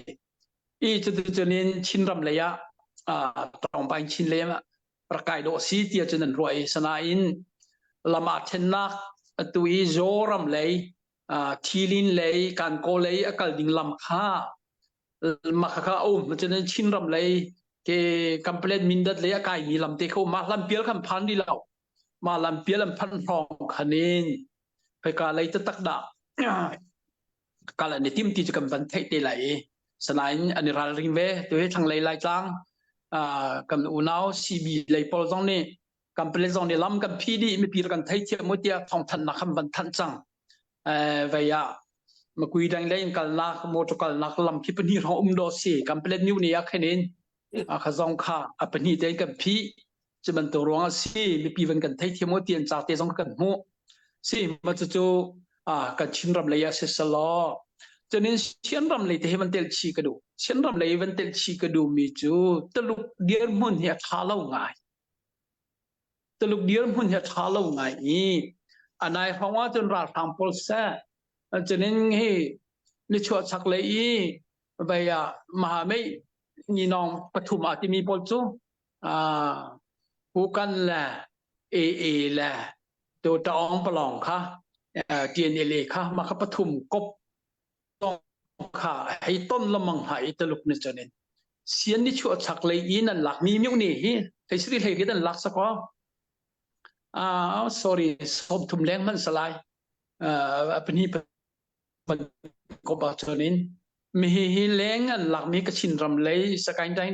i cuticun Chinram lei ah tawngpaing Chin lei ah rak kai dawh si tiah cun an ruah i sanain lam ah thennak atu i Zoram lei Thilin lei Kankaw lei a kal ding lam kha mah kha a um cun Chinram lei ke Kamplet Mindat lei a kaimi lam te kho mah lampial khan phan rih lo mah lampial an phanh hrawng khan in khoika lei taktak dah kal an i tim ti cu kan van theih te lai i sanain an i ralring ve tu hi thlanglei Laitlang kan unau CB lei pawl zong nih Kamplet zong nih lam kan phi dih mipi kan thei thiam mu tiah thawngthanhnak kan van thanh cang vei ah makui dang lei in kalnak motor kalnak lam khi pahnih hrawng um do si Kamplet new ni ah khin in kha zong kha a pahnih te kan phi cu bantuk ruang a si mipi van kan thei thiam mu ti an ca te zong kan hmuh si ma cu cu kan Chinram lei ah si selaw cunin Chinram lei te hi van tel chi ka duh Chinram lei van tel chi ka duh mi cu Tuluk dirhmun hi a tha lo ngai Tuluk dirhmun hi a ṭha lo ngai i a nai hrawng ahcun ralhrang pawl seh cunin hi nichuah chaklei i vei ah Mahamei ninawng pathum ah timi pawl cu Pukan le AA le tu Taung Palong kha TNLA kha mah kha pathum kop kha hei ton lamang hna i Tuluk nih cun in sian ni chuah chak lei i nan lak mi miu ni hi hei sri hlei riat an lak sakaw ah sorry 30 leng man salai pahnih pan ko ba chun in mi hi hi leng an lak mi Kachin ram lei Sakaing tain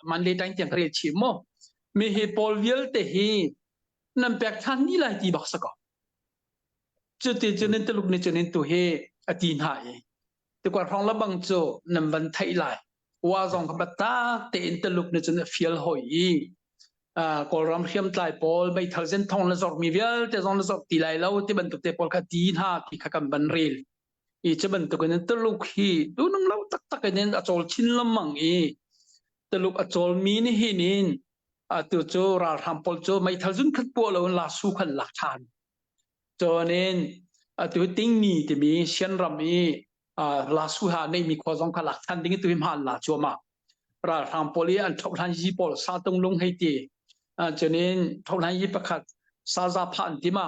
Mandalay tain tiang rel chi mo mi hi pawl vialte hi nan pek than ni lai ti bak sakaw Cuti cun in Tuluk nih cun in tu hi a ti hna i tukuar hrawng lebang cu nan van theih lai. Wa zong kha biatak tein Tuluk nih cun a fial hoi i Kawlram hriamtlai pawl meithal zenthong na zorhmi vialte zong na zorh ti lai lo ti bantuk te pawl kha ti hna ti kha kan van rel. I cu bantuk in Tuluk hi dunung lo taktak in a cawl chin lengmang i Tuluk a cawlmi nih hin in atu cu ralhrang pawl cu meithal zun khat puah lo in lasu khan lak ṭhan. Cun in atu Tingni timi Sianram i Lasu ha neimi khua zong kha lak ṭhan ding tu hi hma an la cuahmah. Ralhrang pawl i an ṭhohhlan yi pawl sa tung lung hei ti. Cun in ṭhohhlan yi pakhat saza phah an ti ma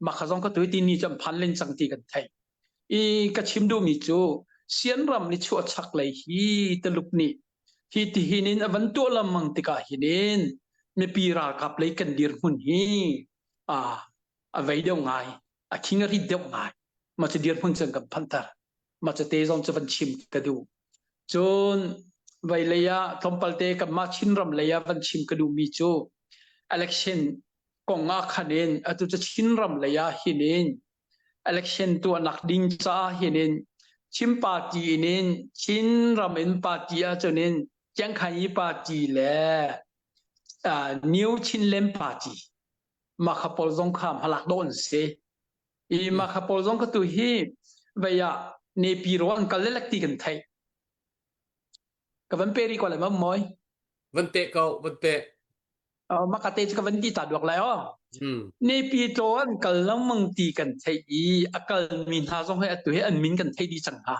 mah kha zong kha tu hi tini cu an phan len cang ti kan theih. I ka chim duhmi cu Sianram ni chuah chaklei hi Tuluk nih hi tihin in a van tuah lengmang tikah hin in mipi ralkap lei kan dirhmun hi a a vei deuh ngai, a khing a rit deuh ngai. Mah cu dirhmun cun kan phanhter. Mah cu te zong cu van chim ka duh. Cun veilei ah tlawmpal te kanmah Chinram lei ah van chim ka duhmi cu election kong ah khan in atu cu Chinram lei ah hin in election tuahnak ding caah hin in Chin party in in Chinram in party ahcun in Ciangkhanyi party le uh, New Chinland party mah kha pawl zong kha hmalak dawh an si. I mah kha pawl zong kha tu hi vei ah nepi ro an kal lelek ti kan theih. Ka van pe ri ko lai ma moi. Van pe ko, van pe. Oh, maka te cu ka van ti ta duak lai oh. Mm. Nepi tlo an kal lengmang ti kan theih i a kal mi hna zong he atu he an min kan thei dih cang hna.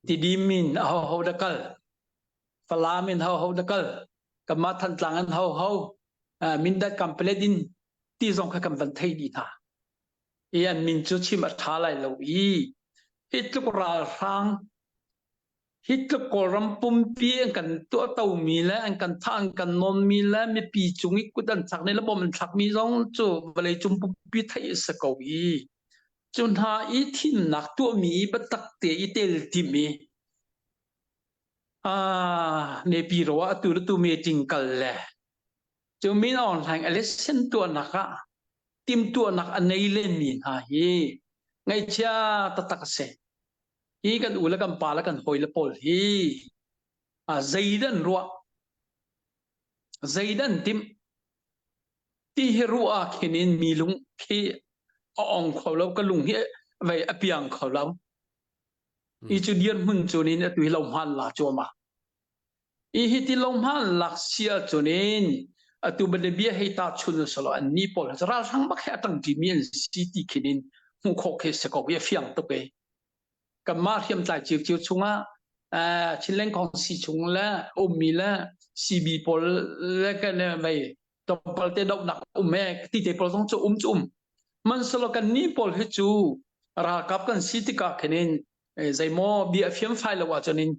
Tidim min a ho ho da kal. Falam in ho ho da kal. Kanmah Thantlang in ho ho. Mindat Kampalet in ti zong kha kan van thei dih hna. I an min cu chim a ṭha lai lo i hi tluk ralhrang hi tluk Kawlram pumpi an kan tuahtomi le an kan thah an kan nawnmi le mipi cung i kut an thlak ni le bom an thlakmi zong cu vawleicung pumpi theih a si ko i cu hna i thimnak tuahmi i biatak te i tel tim i ah nepi ro ah atu le tu meeting kal le Cu Min Aung Hlaing election tuahnak ah timhtuahnak a nei lenmi hna hi ngaihchia taktak a si. Hi kan u le kan pa le kan hawi le pawl hi zeidah an ruah, zeidah an timh ti hi ruah ah khin in mi lung khi a ong kho lo, ka lung hi vei a piang kho lo. Hi cu dirhmun cun in atu hi lo hmaan la cuahmah. I hiti lo hmanlak si ahcun in atu bia hei tahchun selaw annih pawl hi ralhrang bak he a ṭangṭimi an si ti khin in hmuh khawh khi si ko i a fiang tuk e. Kanmah hriamtlai ciocio chungah Chinland Council chung le ummi le CB pawl le kan vei tlawmpal te dohnak um e ti te pawl zong cu um cu um. Hmanhsehlaw kannih pawl hi cu ralkap kan si tikah khin in zeimaw bia fiamfai lo ahcun in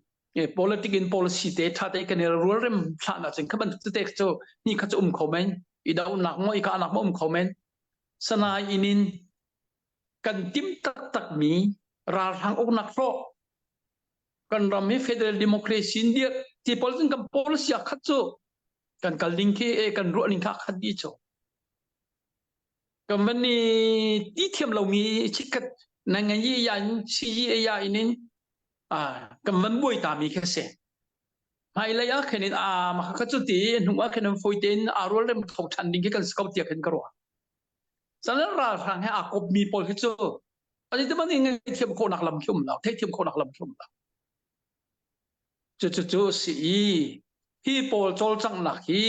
politic in policy te tha te kan i rualrem thlah ahcun kha bantuk tete cu ni kha cu um kho men i dohnak maw i kahnak maw um kho men sanai in in kan tim taktak mi ralhrang uknak hrawh kan ram hi federal democracy in dir ti pawl cun kan policy a khat cu kan kal ding khi e kan ruah ning kha khat dih cu kan van i ti thiam lomi chikkhat na ngai yi ya in si yi ya in in kan van buai ta mi khi si hmailei ah khin in a ma kha cu ti hnu ah khin foi tein aa rual rem kho than ding khi kan si ko tiah khin ka ruah salan ralhrang he aa kop mi pawl hi cu ani te man ngai thiam khawhnak lam khi um lo thei thiam khawhnak lam khi um lo cu cu cu si i hi pawl cawlcanghnak hi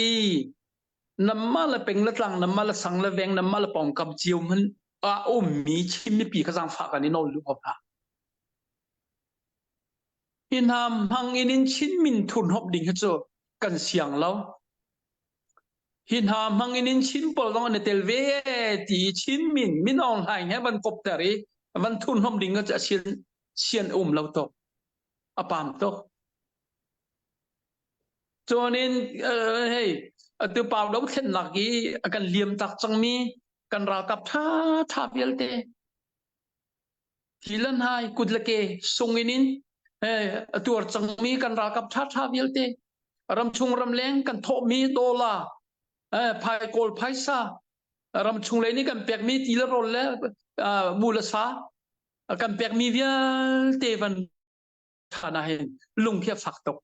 namma le peng le tlang namma le sang le veng namma le pawngkam cio hman a ummi Chin mipi kha zaangfah kan i nawl duh ko hna Hi hna hmang in in Chin min thurhnawmh ding hi cu kan siang lo. Hi hna hmang in in Chin pawl zong an i tel ve ti i Chin min Min Aung Hlaing he van kopter i van thurhnawmh ding cu a sian, sian um lo tuk. A pam tuk. Cun in uh, hei atu pau do thlennak i a kan liam tak cangmi kan ralkap tha tha vialte Hi le hna kut le ke sung in in a tuar cangmi kan ralkap ṭhaṭha vialte ramchung ramleng kan thawhmi dollar phai kawl phaisa ramchung lei nih kan pekmi ti le rawl le mu le sa kan pekmi vialte van ṭhan ah hin lung khi a fak tuk.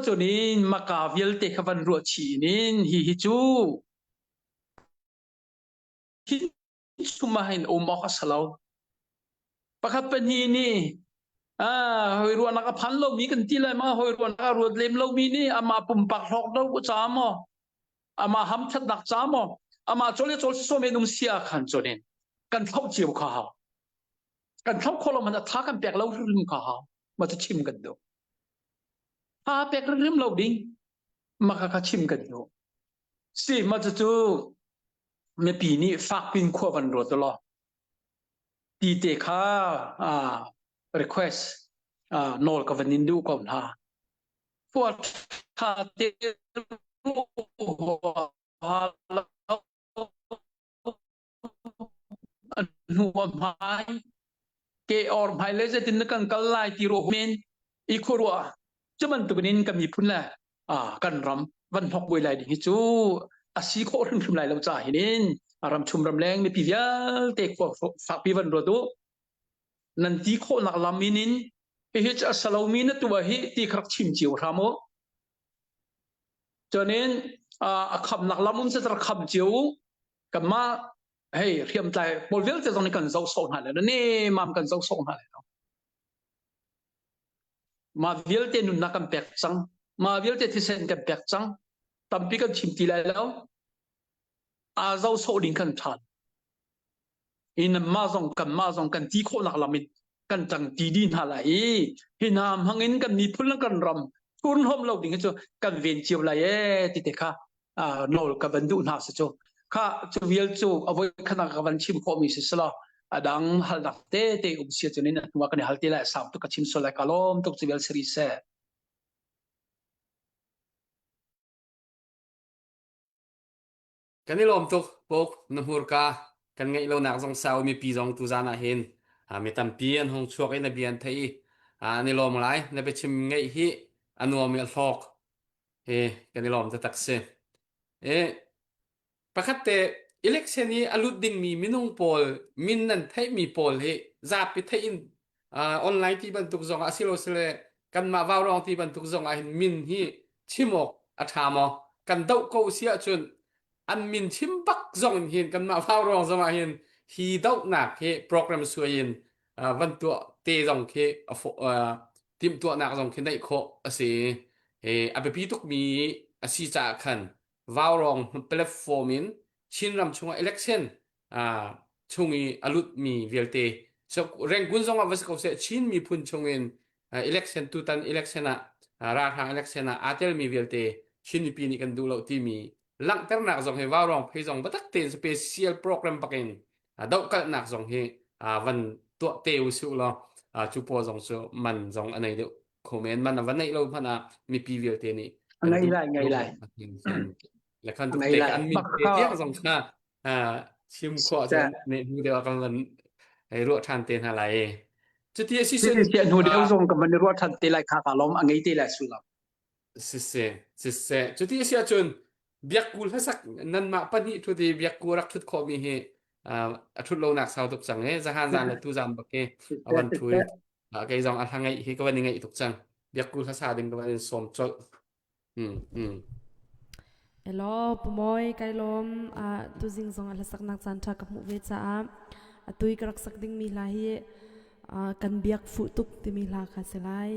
Cun in maka vialte kha van ruah chih in hi hi cu chung ah hin um awk a si lo. Pakhat pahnih nih ah hawi ruahnak a phan lomi kan ti lai ma hawi ruahnak a ruat lem lomi nih amah pumpak hlawk do ca maw amah hamthatnak ca maw amah cawl le cawl si men um sia khan cun in kan thlauh cio kha hau kan thlauh khawh lo man a tha kan pek lo hrim kha hau ma cu chim kan duh tha pek hrim lo ding ma kha kha chim kan duh si ma cu cu mipi nih fakpin khua van ruat law. Ti te kha request nawl ka van in duh ko hna. Khua ṭha te hnu a hmai ke or hmai le zeitin na kan kal lai ti ruah men i khuaruah cu bantukin in kan miphun le kan ram van hnok buai lai ding hi cu a si khawh hrimhrim lai lo ca hin ram chung ram leng mipi vialte khua fakpi van ruat u nan ti khawhnak lam in in hihi cu a salomi na tuah hi ti kha rak chim cio hram u Cuanin a khamnak lam um rak kham cio u. Kanmah hei hriamtlai pawl vialte zong nih kan zoh sawh hna le ne mam kan zoh sawh hna le Mah vialte nunnak kan pek cang. Mah vialte thisen kan pek cang. Tampi kan chim ti lai lo. Aa zoh sawh ding kan ṭhan. I nanmah zong kanmah zong kan ti khawhnak lam in kan ṭang ti dih hna lai i hi hna hmang in kan miphun le kan ram thurhnawm lo ding hi cu kan ven cio lai ee ti te kha nawl ka van duh hna si cu kha cu vial cu a voi khat ka van chim khawhmi si selaw a dang halnak te te um sia cun in a hnu ah kan i hal te lai sau tuk ka chim sual lai ka lawm tuk cu vial siri seh. Kan i lawm tuk, Puk. Na hmurka kan ngeih lonak zong sau mipi zong tuzaan ah hin mi tampi an hung chuak i na bia an theih i an i lawm lai. Na biachim ngeih hi a nuam i a hlawk. Hi kan i lawm taktak si. E, pakhat te election i a lut dingmi minung pawl min nan theihmi pawl hi zapi theih in online ti bantuk zong ah asilo sile kanmah vaurawng ti bantuk zong ah hin min hi chim awk a ṭha maw? Kan doh ko si ahcun an min chim bak zong in hin kanmah vaurawng zong ah hin hi dohnak hi program suai in van tuah te zong khi timhtuahnak zong khi neih khawh a si. A biapi tukmi a si caah khan vaurawng platform in Chinram chungah election chung i a lutmi vialte so Rangoon zong ah va si ko seh Chin miphun chungin election tutan election ah ralhrang election ah aa telmi vialte Chin mipi nih kan duh lo timi langhternak zong hi vaurawng phei zong biatak tein special program bakin dohkalhnak zong hi van tuah te u su law cu pawl zong cu man zong a nei deuh kho men man a va neih lo hmanh ah mipi vialte nih ngei lai ngei lai le khan tuk te an min te tiang zong kha chim khawh cun ne hnu deuh ah kan van hei ruah ṭhan te hna lai. Cuti a si cun si hnu deuh zong kan van i ruah ṭhan te lai kha ka lawm a ngei te lai sullam. Siseh, siseh. Cuti a si ahcun biakku hlasak nanmah pahnih ṭhut i biakku rak ṭhut khawhmi hi a ṭhut lonak sau tuk cang i zahan zan le tu zan bak hi a van ṭhu i kei zong a hla ngaih hi ka van i ngaih tuk cang. Biakku hlasa ding ka van in sawm colh. Mm, mm. Elaw, Pumawi kai lawm. Ah, tuzing zong a hlasaknak caan ṭha ka hmuh ve caah atui ka rak sak dingmi hla hi ah, kan biak fuh tuk timi hla kha si lai.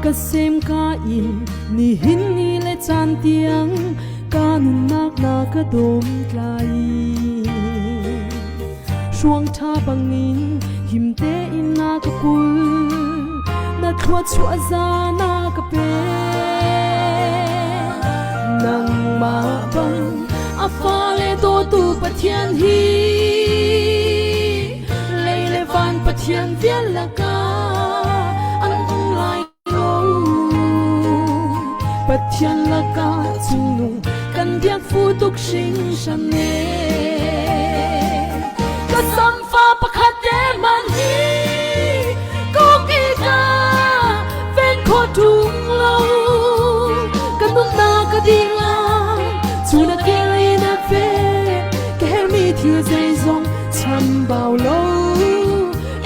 Ka semka in nihin ni le caan tiang ka nunnak na ka dawm tlai. Hruang ṭha bangin him tein na ka kul, na thluachuah za na ka pe. Nangmah bang a fale dawtu Pathian hi lei le van Pathian vial lakah an um lai Pathian lakah cungnung kan biak fu tuk hringhran e. Ka samfa pakhat te man hi koki ka ven kho tung lo ka nunnak ka ding ah cu na kele na ve ka hermi thil zeizong chambau lo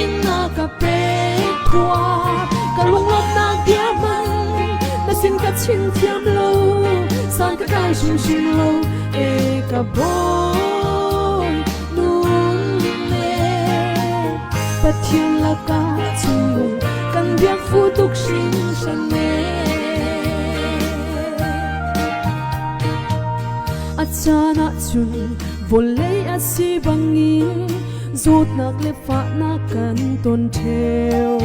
in na ka pek khua ka lunglawmhnak bia hmanh na sin ka chim thiam lo san ka kai hrimhrim lo e ka bawi nun le Pathian lakah chungnung kan biak fu tuk hringhran e a caan ah cun. Vawlei a si bangin zawtnak le fahnak kan ton ṭheo.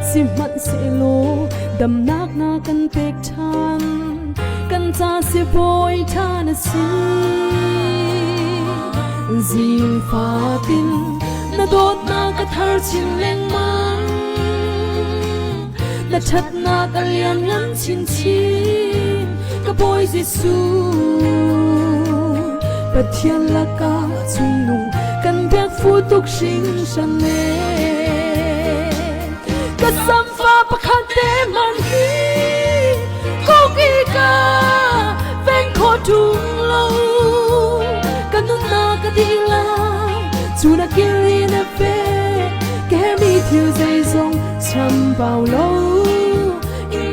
Sihmanhsehlaw damnak na kan pek ṭhan, kan ca sibawi ṭha na si. Zing fatin na dawtnak a thar chin lengmang. Na ṭhatnak a lianngan chinchin, ka Bawi Jesuh. Pathian lakah cungnung kan biak fu tuk hringhran e. Ka samfa pakhat te hmanh hi kuk i ka veng kho ṭung lo. Ka nunnak ka dihlak cu na kil in a pe. Ka herhmi thil zeizong chambau lo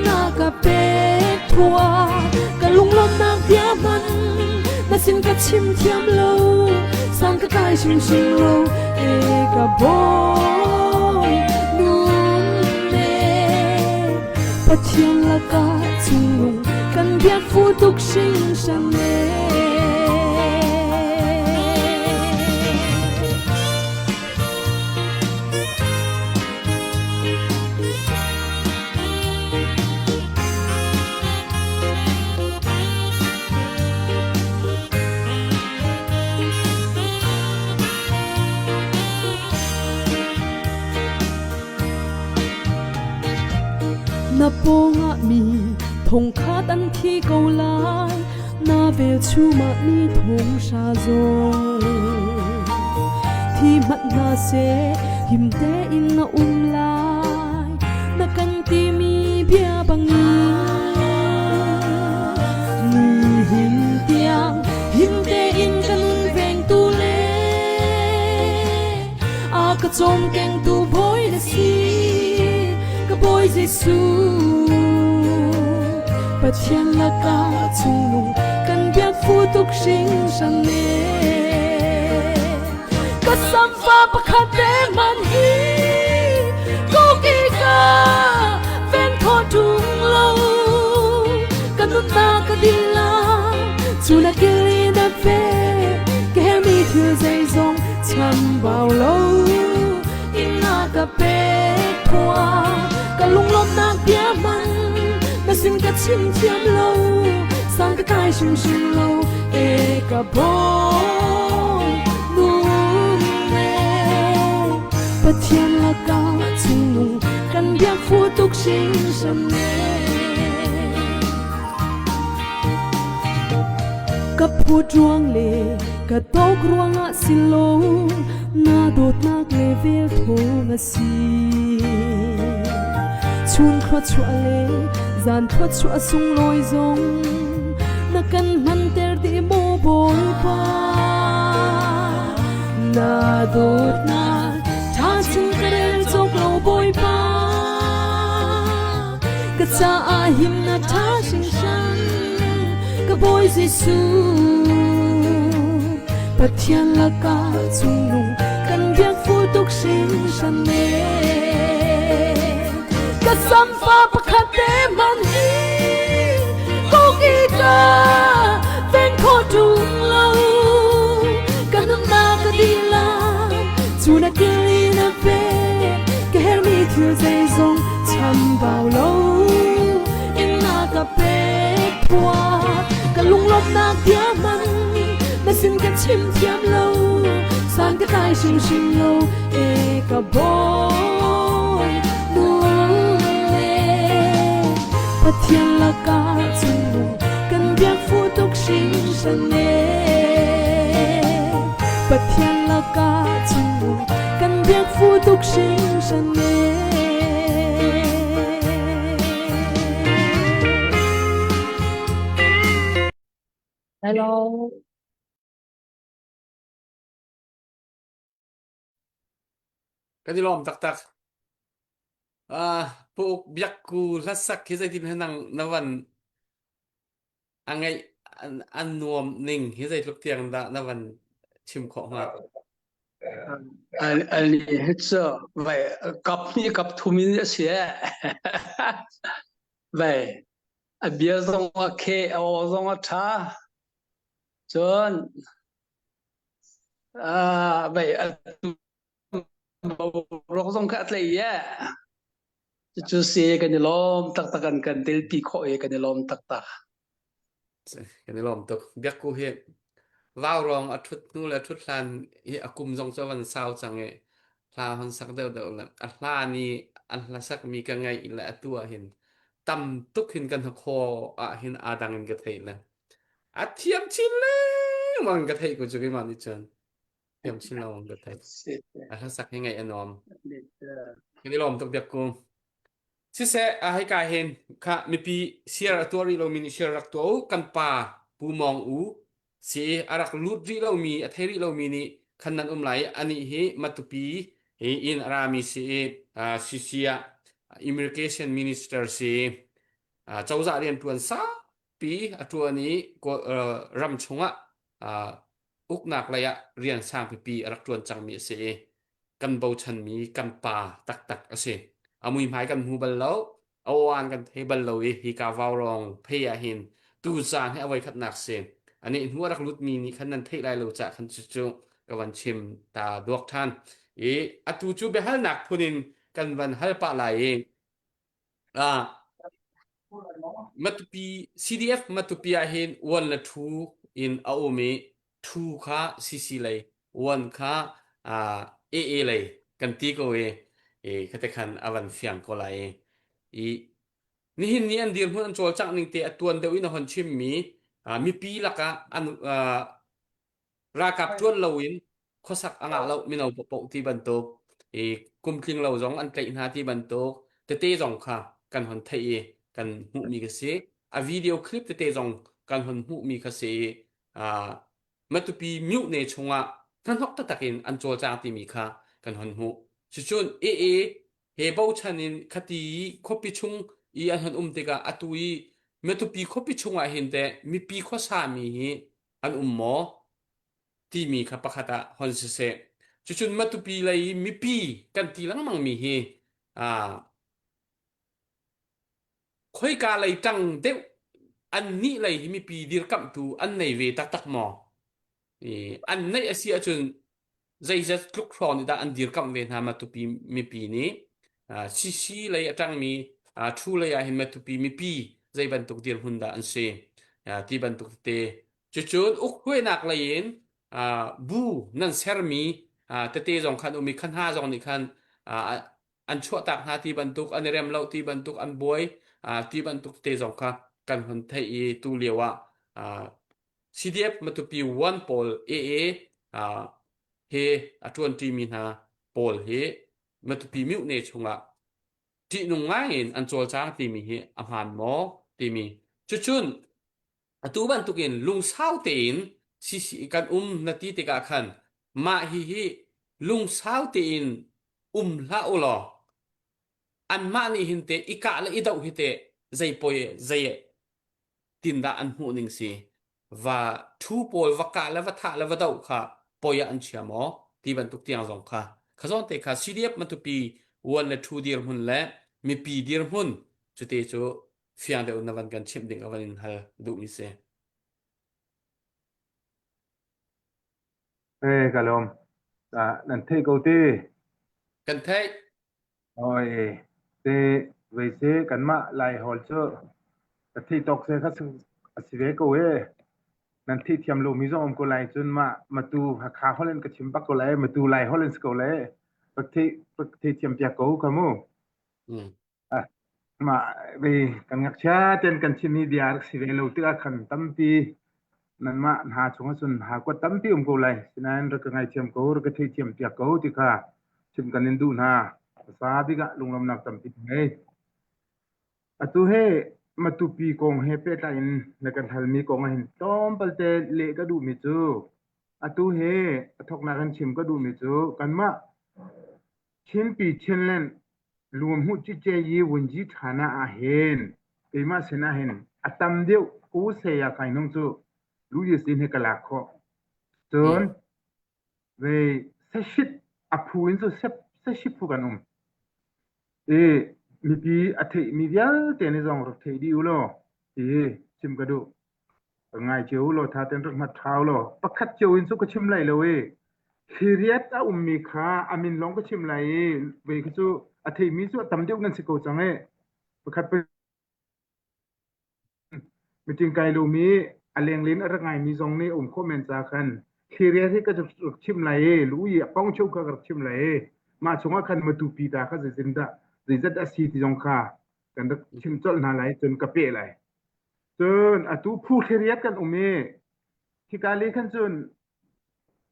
na ka pek thua. Ka lunglawmhnak bia hmanh na sin ka chim thiam lo. Sang ka kai hrimhrim lo e ka bawi nun e. Pathian lakah cungnung kan biak fu tuk hringhran e. Na pawngah mi thongkhat an thi ko lai, na velchum ah mi thonghra zong thi hmanh hna seh, him tein na um lai, na kan timi bia bangin. Nihin tiang him tein ka nun vengtu le a ka cawmkengtu Bawi na si, ka Bawi Jesuh. Pathian lakah chungnung kan biak fu tuk hringhran ne. Ka samfa pakhat te hmanh hi kuk i ka ven kho ṭung lo. Ka nunnak ka dihlak cu na kil i na ve. Ka herhmi thil zeizong chambau lo in na ka pek khua. Ka lunglawmhnak bia hmanh na sin ka chim thiam lo. Sang ka kai hrimhrim lo e ka bawi nun e. Pathian lakah cungnung kan biak fu tuk hringhran e. Ka phut ruang le ka tok ruangah si lo, na dawtnak le vel thawng a si. Chun khuachuah le zan khuachuah sunglawi zong na kan hmanter dih maw Bawipa. Na dawtnak ṭha chin ka rel cawk lo Bawipa. Ka caah him na ṭha hringhran, ka Bawi Jesuh. Pathian lakah cungnung kan biak fu tuk hringhran e. Ka samfa pakhat te hmanh hi kuk i ka ven kho ṭung lo. Ka nunnak ka dihlak cu na kil i na ve. Ka herhmi thil zeizong chambau lo in na ka pek thua. Ka lunglawmhnak bia hmanh na sin ka chim thiam lo. San ka tlai hrimhrim lo e ka bawi nun e. Pathian lakah cungnung kan biak fu tuk hringhran e. Pathian lakah cungnung kan biak fu tuk hringhran e. Hello. Kan i lawm taktak. Ah, pu uk biak ku hlasak hi zeitin he nang na van a ngeih an nuam ning hi zeitluk tiang dah na van chim khawh hnga? Al hi cu vai kap hnih kap thum in a si eh. Vai a bia zong a khe a aw zong a ṭha. Cun ah vei atu boruak zong kha a tlei ye. Cucu si kan i lawm taktak an kan telpi khawh i kan i lawm taktak. Kan i lawm tuk. Biakku hi vaurawng a ṭhut hnu le ṭhut hlan hi a kum zong cu van sau cang i hla hon sak deuhdeuh le a hlan i an hla sakmi ka ngaih le atu ah hin tam tuk hin kan hnakhaw ah hin aa dang in ka theih le a thiam chin lengmang ka theih ko cu keimah nih cun thiam chin lengmang ka theih. A hla sak hi ngaih a nuam. Kan i lawm tuk Biakku. Siseh, a hika hin kha mipi share a tuah rih lomi nih share rak tuah u. Kan pa Pu Mawng U si a rak lut rih lomi, a thei rih lomi nih khan nan um lai. Anih hi Matupi hi in a rami si i CC ah Immigration Minister si cozah rianṭuan saupi a ṭuan i ram chungah uknak lei ah rian sang pipi a rak ṭuan cangmi a si i kan bochanmi kan pa taktak a si. A muihmai kan hmu bal lo, a aw-an kan thei bal lo i hika vaurawng phei ah hin tuzaan hi a voikhatnak si. Ani hnu a rak lutmi nih khan nan theih lai lo cah khan cucu ka van chim ta duak ṭhan. I atu cu biahalnak phun in kan van hal pah lai i ah Matupi CDF Matupi ah hin uan le ṭhu in a um i ṭhu kha CC lei uan kha uh, AA lei kan ti ko i i khate khan a van fiang ko lai i nihin ni an dirhmun an cawlcangh ning te a tuan deuh in a hon chimmi uh, mipi lakah an uh, Ralkap ṭuan loin khuasak a ngah lo mino paohpaoh ti bantuk i kum tling lo zong an tlaih hna ti bantuk tete zong kha kan hon theih i kan hmuhmi ka si. A video clip tete zong kan hon hmuhmi kha si i uh, Matupi myuhne chungah hnahnok taktak in an cawlcang timi kha kan hon hmuh. Cucun AA he bochan in khati i khuapi chung i an hon um tikah atu i Matupi khuapi chungah hin teh mipi khuasami hi an um maw timi kha pakhat ah hon siseh. Cucun Matupi lei i mipi kan ti lengmangmi hi aa khoika lei ṭang deuh an nih lei hi mipi dirkamhtu an nei ve taktak maw? I an neih a si ahcun zeizat tluk hrawng nih dah an dirkamh ve hna Matupi mipi nih CC lei a ṭangmi Thu lei ah hin Matupi mipi zei bantuk dirhmun dah an si ti bantuk tete cucun ukhruainak lei in bu nan sermi tete zong khan um i kha hna zong nih khan an chuahtak hna ti bantuk an i rem lo ti bantuk an buai ti bantuk te zong kha kan hun theih i tu lio ah CDF Matupi 1 pawl AA he a ṭuanṭimi hna pawl hi Matupi myuhne chungah ṭihnung ngaiin an cawlcang timi hi a hmaan maw timi cucun atu bantukin lungsau tein CC kan um na ti tikah khan mah hihi lungsau tein um hlah u law anmah nih hin teh i kah le i doh hi teh zei poi zei tindah an hmuh ning si va thu pawl va kah le va thah le va doh kha poi ah an chia maw ti bantuk tiang zong kha kha zawn te kha CDF Matupi uan le thu dirhmun le mipi dirhmun cute cu fiang deuh na van kan chimh ding a van in hal duhmi si. Eh, ka lawm. Ah, nan theih ko te. Kan theih. Oi, te vei se kanmah Laihawl cu ka theih tawk se kha a si ve ko e. Nan theihthiam lomi zong um ko lai cun mah matu Hakha holh in ka chim bak ko lai, matu Laiholh in si ko lai. Rak thei rak theithiam piak ko kha mu. Mm. Ah, mah ve kan ngakchia ten kan chimmi bia rak si ve lo tikah khan tampi nanmah hna chung ahcun hakuat tampi um ko lai. Sinain rak ka ngaithiam ko, rak ka theithiam piak ko ti kha chim kan in duh hna. Hmasa bik ah lunglawmnak tampi ka ngei. Atu he Matupi kong he pehtlai in na kan halmi kong ah hin tlawmpal te leh ka duhmi cu atu he a thawknak in chim ka duhmi cu kanmah Chinpi Chinland Luhmuh cice yi vunji ṭhana ah hin keimah sinah hin a tam deuh u saya kai nung cu lu yi sin hi ka lak khawh. Cun ve sashit a phu in cu sashit phu kan um. I mipi a theih mi vialte nih zong rak thei dih u law ti hi chim ka duh. Ngai cio law tha ten rak mat thau law pakhat cio in cu ka chim lai lo i Thliriat a ummi kha a min lawng ka chim lai i vei kha cu a theimi cu a tam deuh nan si ko cang i pakhat meeting kai lomi a lenglen a rak ngaimi zong nih um khawh men ca khan thliriat hi ka rak chim lai i lu i a kong cheu kha ka rak chim lai i mah chungah khan matupi ta kha zeitin dah zeizat a si ti zong kha kan rak chim colh hna lai cun ka peh lai. Cun atu phu thliriat kan um i khika le khan cun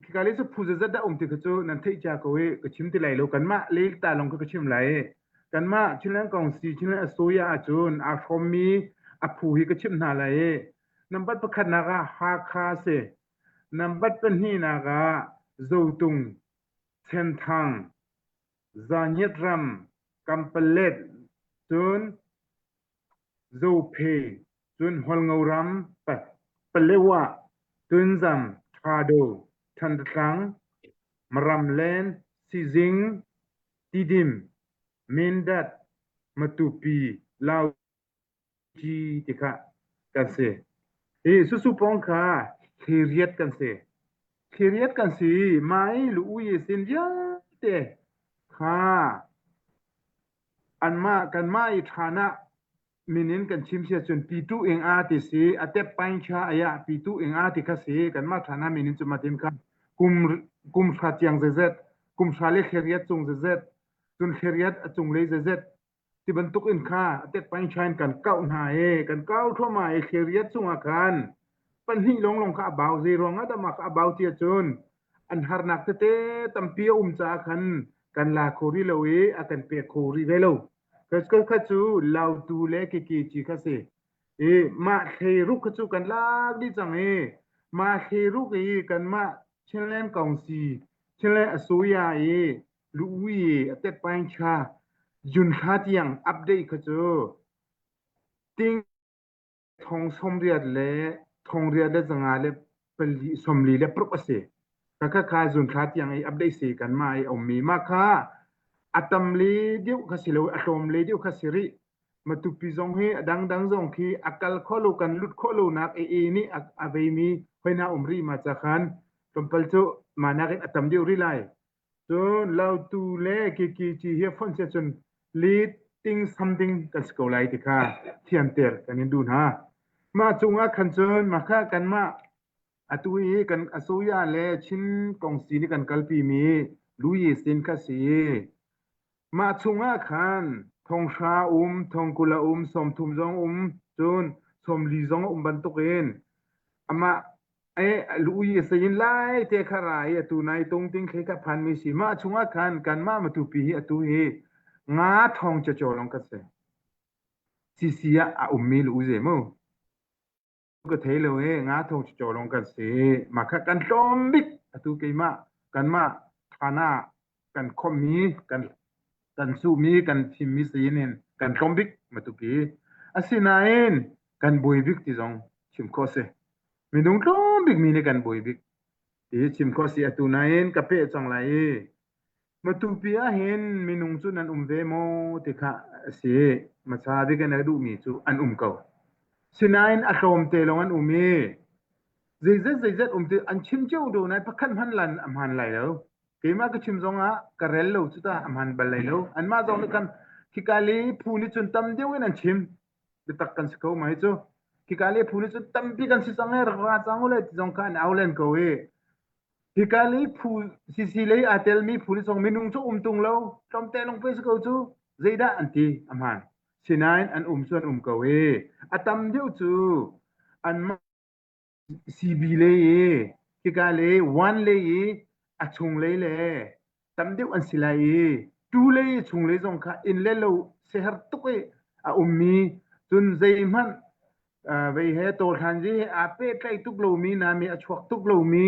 Khika le cu phu zeizat dah um ti kha cu nan theih cia ko i ka chim ti lai lo. Kanmah le ta lawng kha ka chim lai. Kanmah Chinland Kongsi, Chinland Asoya ahcun aa hrawmmi a phu hi ka chimh hna lai i nambat pakhatnak ah Hakha a si. Nambat pahnihnak ah Zotung, Senthang, Zangiat ram, Kampalet, cun Zophe, cun Hualngo ram, Palewa, Tunzam, Thado, Thantlang, Maramlen, Sizing, Tidim, Mindat, Matupi, Lauci ti kha kan si. Hi susu pawng kha thliriat kan si. Thliriat kan si. Mai lu ui sin vialte kha Anmah kanmah i ṭhan ah min in kan chim si ahcun pitu ing a ti si, a tep paing kha ayah pitu ing a ti kha si. Kanmah ṭhan ah min in cu matin kha kum kum hra tiang zezet, kum hra le thlariat cung zezet, cun thlariat a cunglei zezet ti bantuk in kha a tep paing kha in kan kauh hna i kan kau thluahmah i thlariat cungah khan pahnih lawnglawng kha a bau. Zei ruangah dah mah kha a bau ti ahcun an harnak tete tampi a um caah khan kan la kho rih lo i a kan pek kho rih ve lo. Kha cu lautu le kiki ci kha si. I mah thleiruk kha cu kan lak dih cang i mah thleiruk i kanmah Chinland Council, Chinland Asoya i luui i a tet paing kha June thla tiang update kha cu ting thong 80 le thong riat le zanga le pali 40 le paruk a si. Khakha kha zunthla tiang i update si kanmah i a ummi mah kha a tam le deuh kha si lo a tlawm le deuh kha si rih. Matupi zong hi a dangdang zong khi a kal kho lo kan lut khawh lo nak AA nih a, a veimi hoi hna um rih ma ca khan tlawmpal cu mah nakin a tam deuh rih lai. Cun lautu le kikici hi fonh si ahcun lead ting something kan si ko lai ti kha thianter kan in duh hna. Mah cungah khan cun mah kha kanmah atu i kan asoya le Chin kongsi nih kan kalpi mi Luyi sin kha si. Mah chungah khan thonghra um, thongkul a um, 30 zong um, cun 40 zong a um bantukin amah Lu sayin lai te kha ra i atu nai tung ting khe kha phan mi si mah chungah khan kanmah matupi hi atu hi nga thong chachaw long ka si CC ah a ummi lu ze mu ka thei lo e nga thong chachaw long kan si ma kha kan tlawm bik atu keimah kanmah thana kan khommi kan kan suhmi kan thimmi sayin in kan tlawm bik matupi asinain kan buai bik ti zong chim khawh si Minung tlawm bikmi nih kan buai bik ti hi chim khawh si atu nain ka peh cang lai i Matupi ah hin minung cu nan um ve maw ti kha a si. Hmasa bik in a duhmi cu an um ko. Sinain a tlawmte lawng an um i zeizat zeizat um ti an chim cio do nain pakhat hman lan a hmaan lai lo. Keimah ka chim zong ah ka rel lo cu ta a hmaan bal lai lo. Anmah zong nih khan khika le phu nih cun tam deuh in an chim. Biatak kan si ko mai cu. Hika le phu nih cun tampi kan si cang e rak ra cang ule ti zong kha an au len ko i hika le phu CC lei aa telmi phu nih zong minung cu um tung lo tlawmte lawng pe si ko cu zeidah an ti a hmaan sinain an um cu an um ko i a tam deuh cu anmah CB lei i hika le one lei i a chung lei le tam deuh an si lai i tu lei i chung lei zong kha inn le lo seher tuk i a ummi cun zeihmanh vei he tawhlan zi he aa pehtlaih tuk lomi nami a chuak tuk lomi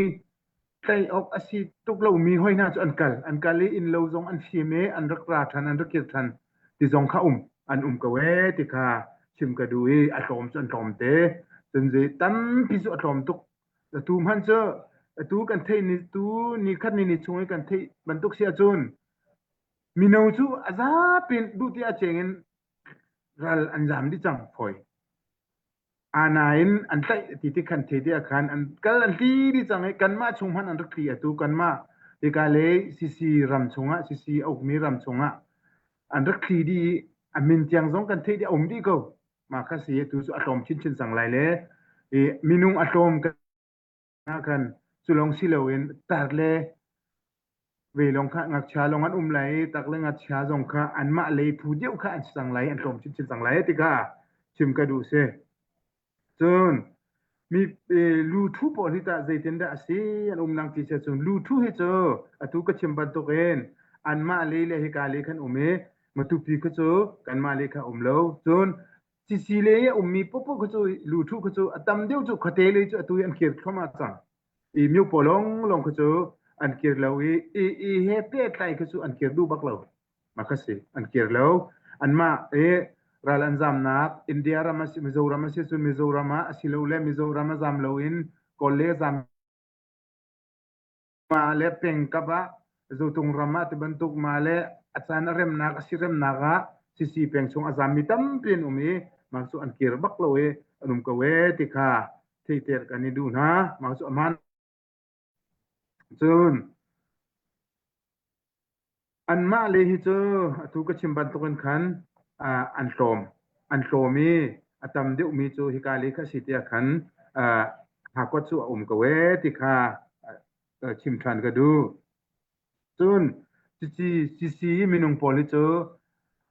tlaih awk a si tuk lomi hoi hna cu an kal an kal i inn lo zong an fim i an rak ra ṭhan an rak kir ṭhan ti zong kha um an um ko ee ti kha chim ka duh i a tlawm cu an tlawm te cun zei tampi cu a tlawm tuk atu hmanh cu atu kan theih ni tu ni khat ni ni chung i kan theih bantuk si ahcun mino cu a zapi duh ti a cheng in ral an zam dih cang fawi. Anain an tlaih ti ti khan the ti ah khan an kal an tli dih cang i kanmah chung hmanh an rak tli atu kanmah hika lei CC ram chungah CC a ukmi ram chungah an rak tli dih i a min tiang zong kan theih dih a um dih ko. Mah kha si atu cu a tlawm chinchin cang lai le i minung a tlawm ah khan cu lawng si loin tar le ve lawng kha ngakchia lawng an um lai i tak le ngakchia zong kha anmah lei phu deuh kha an si cang lai an tlawm chinchin cang lai ti kha chim ka duh si. Cun mi luthu pawl hi tah zeitindah a si an um nang ti si cun luthu hi cu atu ka chim bantukin anmah lei le hika lei khan um i Matupi kha cu kanmah lei kha um lo. Cun Sisi lei a ummi popoh kha cu luthu kha cu a tam deuh cu khuate lei cu atu hi an kir thluahmah cang. I miopaw lawnglawng kha cu an kir lo i i i he pehtlai kha cu an kir duh bak lo. Mah kha si an kir lo. Anmah i ral an zamnak India ram a si Mizoram a si cun Mizoram ah asilole Mizoram a zam loin Kawl le zam mah le pengkap ah Zotung ram ah ti bantuk mah le a caan a remnak a si remnak ah Sisi peng chung a zammi tampi an um i mah cu an kir bak lo i an um ko e ti kha theiter kan i duh hna. Mah cu a hmaan. Cun Anmah le hi cu atu ka chim bantukin khan an tlawm. An tlawm i a tam deuhmi cu hika le kha si tiah khan hakuat cu a um ko ee ti kha chim ṭhan ka duh. Cun cici CC minung pawl hi cu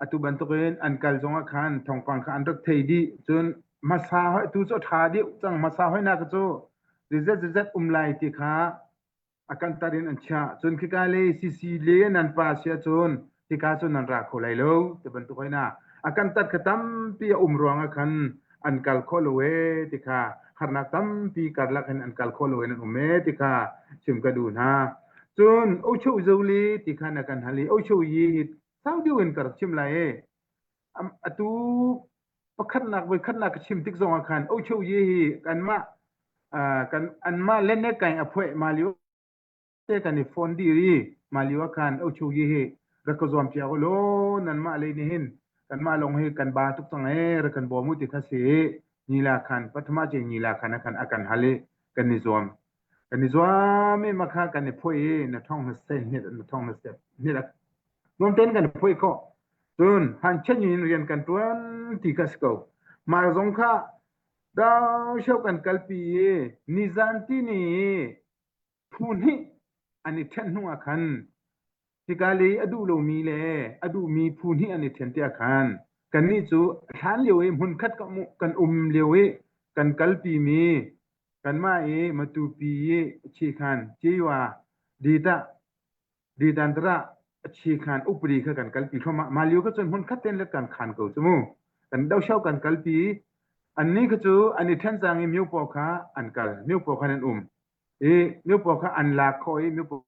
atu bantukin an kal zongah khan thawngpang kha an rak thei dih. Cun hmasa hoi tu cu a ṭha deuh cang. Hmasa hoinak cu zizat zizat um lai ti kha a kan tar in an chiah. Cun khika lei CC le nan pa si ahcun hika cun nan ra kho lai lo ti bantuk hoi na. A kan tat kha tampi a um ruangah khan an kal khawh lo ee ti kha harnak tampi karlak in an kal khawh lo in an um ee ti kha chim ka duh hna. Cun Ocho Zoli ti kha na kan hal i Ocho Yi hi sau deuh in ka rak chim lai ee. Atu pakhatnak voikhatnak ka chim tik zongah khan Ocho Yi hi kanmah kan anmah le ne kain a phuai ma lio te kan i phone dir i ma lio ah khan Ocho Yi hi rak ka zuam piak law nanmah lei nih hin kanmah lawng hi kan ba tuk cang ee rak kan bawm u ti kha si nila khan pathuma ce nila khan a khan a kan hal i kan i zuam kan i zuam i makha kan i phuai i na thong na sen na thong na sep ni Nuam tein kan phuai khawh. Cun han chen in rian kan ṭuan ti kha si ko. Mah zong kha dau kan kalpi i nizan tini i phu hnih an i ṭhen hnu ah khan hika lei a duh lomi le a duhmi phu hnih an i ṭhen tiah khan kannih cu hlan lio i hmunkhat kan um lio i kan kalpimi kanmah i Matupi i Chikhan Ciyua Dita Ditantara a upadi kha kan kalpi thluahmah. Mah lio kha cun hmunkhat tein let kan khan ko cu mu. Kan dohsho kan kalpi. Annih kha cu an i ṭhen cang i miopaw kha an kal. Miopaw khan an um. I miopaw kha an lak khawh i miopaw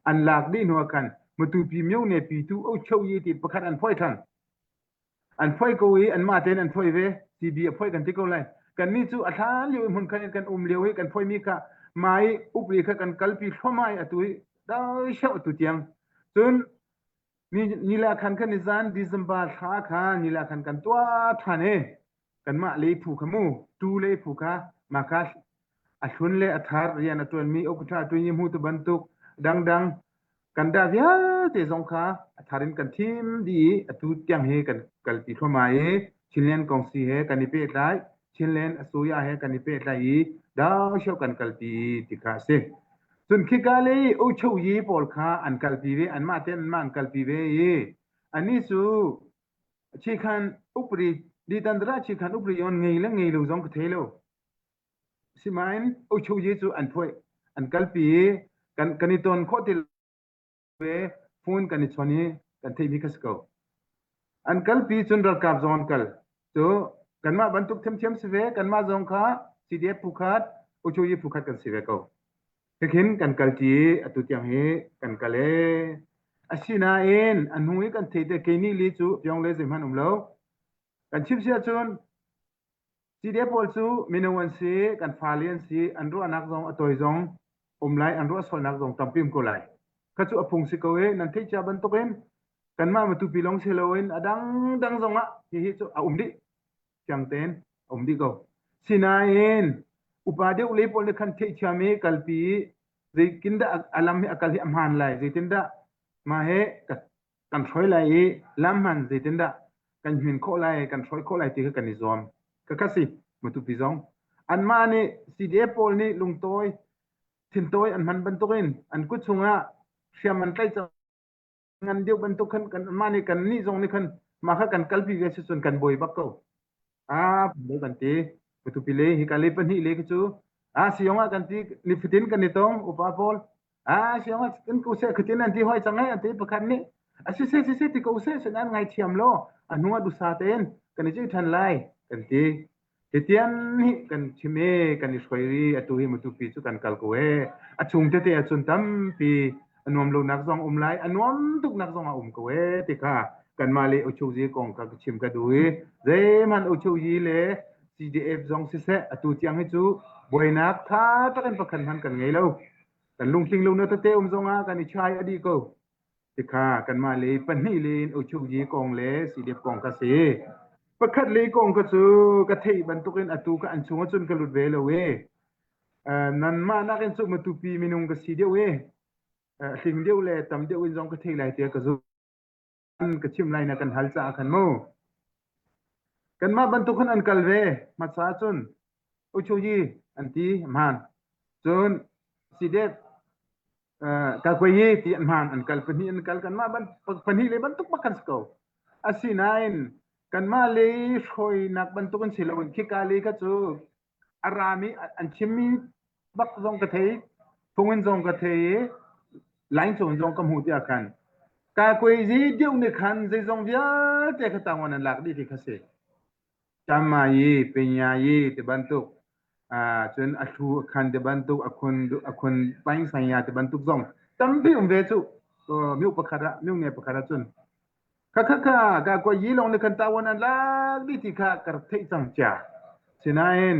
an lak dih hnu ah khan Matupi myone pitu ocho yi ti pakhat an phuai ṭhan. An phuai ko i anmah tein an phuai ve. CB a phuai kan ti ko lai. Kannih cu a hlan lio i hmun khan in kan um lio i kan phuaimi kha mai upri kha kan kalpi thluahmah i atu i dai atu tiang. Cun ni nila khan kan i zan December thla kha nila khan kan tuah ṭhan i kanmah lei phu kha mu tu lei phu kha mah kha a hlun le a thar rian a ṭuanmi okṭha ṭuin i hmu tu bantuk dangdang kan dah vialte zong kha a thar in kan thim dih i atu tiang hi kan kalpi thluahmah i Chinland Kongsi he kan i pehtlai Chinland Asoya he kan i pehtlai i dausho kan kalpi ti kha a si. Cun khika lei Ochoyi pawl kha an kalpi ve anmah tein anmah an kalpi ve i anih cu chikhan upri ditandra chikhan upri on ngei le ngei lo zong ka thei lo. Sinain Ochoyi cu an phuai an kalpi i kan kan i ton khawh ti ve phone kan i chawn i kan theihmi kha si ko. An kalpi cun ralkap zong an kal. Cu kanmah bantuk thiamthiam si ve kanmah zong kha CDF phu khat Ochoyi phu khat kan si ve ko. Hikhin kan kalṭi i atu tiang hi kan kal ee. Asinain a hnu i kan theih te keini li cu Pyongle zeihmanh um lo. Kan chim si ahcun CDF pawl cu mino an si, kan fale an si, an ruahnak zong a tawi zong um lai, an ruah sualnak zong tampi um ko lai. Kha cu a phung si ko i nan theih cia bantukin kanmah Matupi lawng si loin a dangdang zongah hihi cu a um dih. Fiang tein. Um dih ko. Sinain upa deuh le pawl nih khan theihthiam i kalpi i zeitindah a lam hi a kal hi a hmaan lai, zeitindah mah he kan hruai lai i lam hman zeitindah kan hmin khawh lai, kan hruai khawh lai ti kha kan i zuam. Khakha si, Matupi zong. Anmah nih CDF pawl nih lungtawi, thintawi an hman bantukin an kut chungah hriam an tlaih cang ngan deuh bantuk khan kan mah nih kan nih zong nih khan mah kha kan kalpi ve si cun kan buai bak ko. Ah, kan ti. Matupi le hika le pahnih le khi cu ah siong ah kan ti nifatin kan i tong upa pawl ah siong ah kan ko seh khatin an ti hoi cang ai an ti pakhat nih a si se si se ti ko seh sin an ngai thiam lo a hnu ah dusa tein kan i cei than lai kan ti Hitian hi kan chim i kan i hruai ri atu hi Matupi cu kan kal ko e a chung tete ahcun tampi a nuam lonak zong um lai a nuam tuknak zong a um ko e ti kha kanmah le Uchozi kong kha ka chim ka duh i zeihmanh Uchozi le CDF zong siseh atu tiang hi cu buainak tha takin pakhat hmanh kan ngei lo kan lungtling lo na tete um zong ah kan i chai a dih ko Tikha kanmah lei pahnih le in Uchuji kong le CDF kong kha si. Pakhat lei kong kha cu ka theih bantukin atu ka an chung ahcun ka lut ve lo i nanmah nakin cu Matupi minung ka si deuh i hling deuh le tam deuh in zong ka thei lai tiah ka zumh. Ka chim lai na kan hal caah khan mu. Kanmah bantuk khan an kal ve hmasa cun Uchuji an ti hmaan. Cun CDF Kakwayi ti an hmaan an kal pahnih an kal kanmah ban pahnih le bantuk bak kan si ko. Asinain kanmah lei hruainak bantuk an si lo in khika lei kha cu a rami an chimmi bak zong ka thei phungin zong ka thei i line cung zong ka hmu tiah khan kakwayi deuh nih khan zeizong vialte kha tangwan an lak dih ti kha si. Tamayi, Pinyayi ti bantuk cun a thlu a khan ti bantuk a khun a khun paing sanya ti bantuk zong tampi um ve cu miu pakhat ah miu nge pakhat ah cun kha kha kha ka ko yi long ni khan tawan an lak di ti kha kar theih cang cia sinain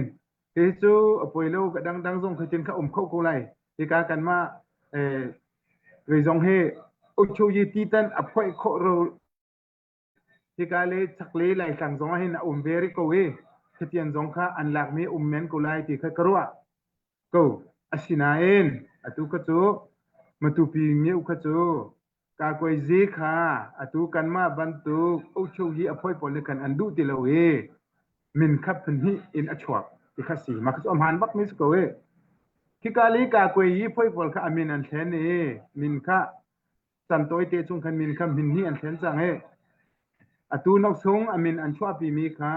hi cu a poi lo ka dang dang zong kha tin kha um kho ko lai hika kan ma eh kei zong hi uchu yi ti tan a phoi kho ro Hika le chaklei Laitlang zong ahhin a um ve rih ko i khatian zong kha an lakmi um men ko lai ti kha ka ruah ko. Asinain atu kha cu Matupi mio kha cu Kakuaizi kha atu kanmah bantuk Ukchoyi a phawi pawl nih khan an duh ti lo i min kha phunhnih in a chuak ti kha si. Mah kha cu a hmaan bakmi si ko i khika le Kakuaiyi phawi pawl kha a min an thlen i min kha Chan tawite chung khan min kha min hnih an thlen cang i atu nok chung a min an chuahpimi kha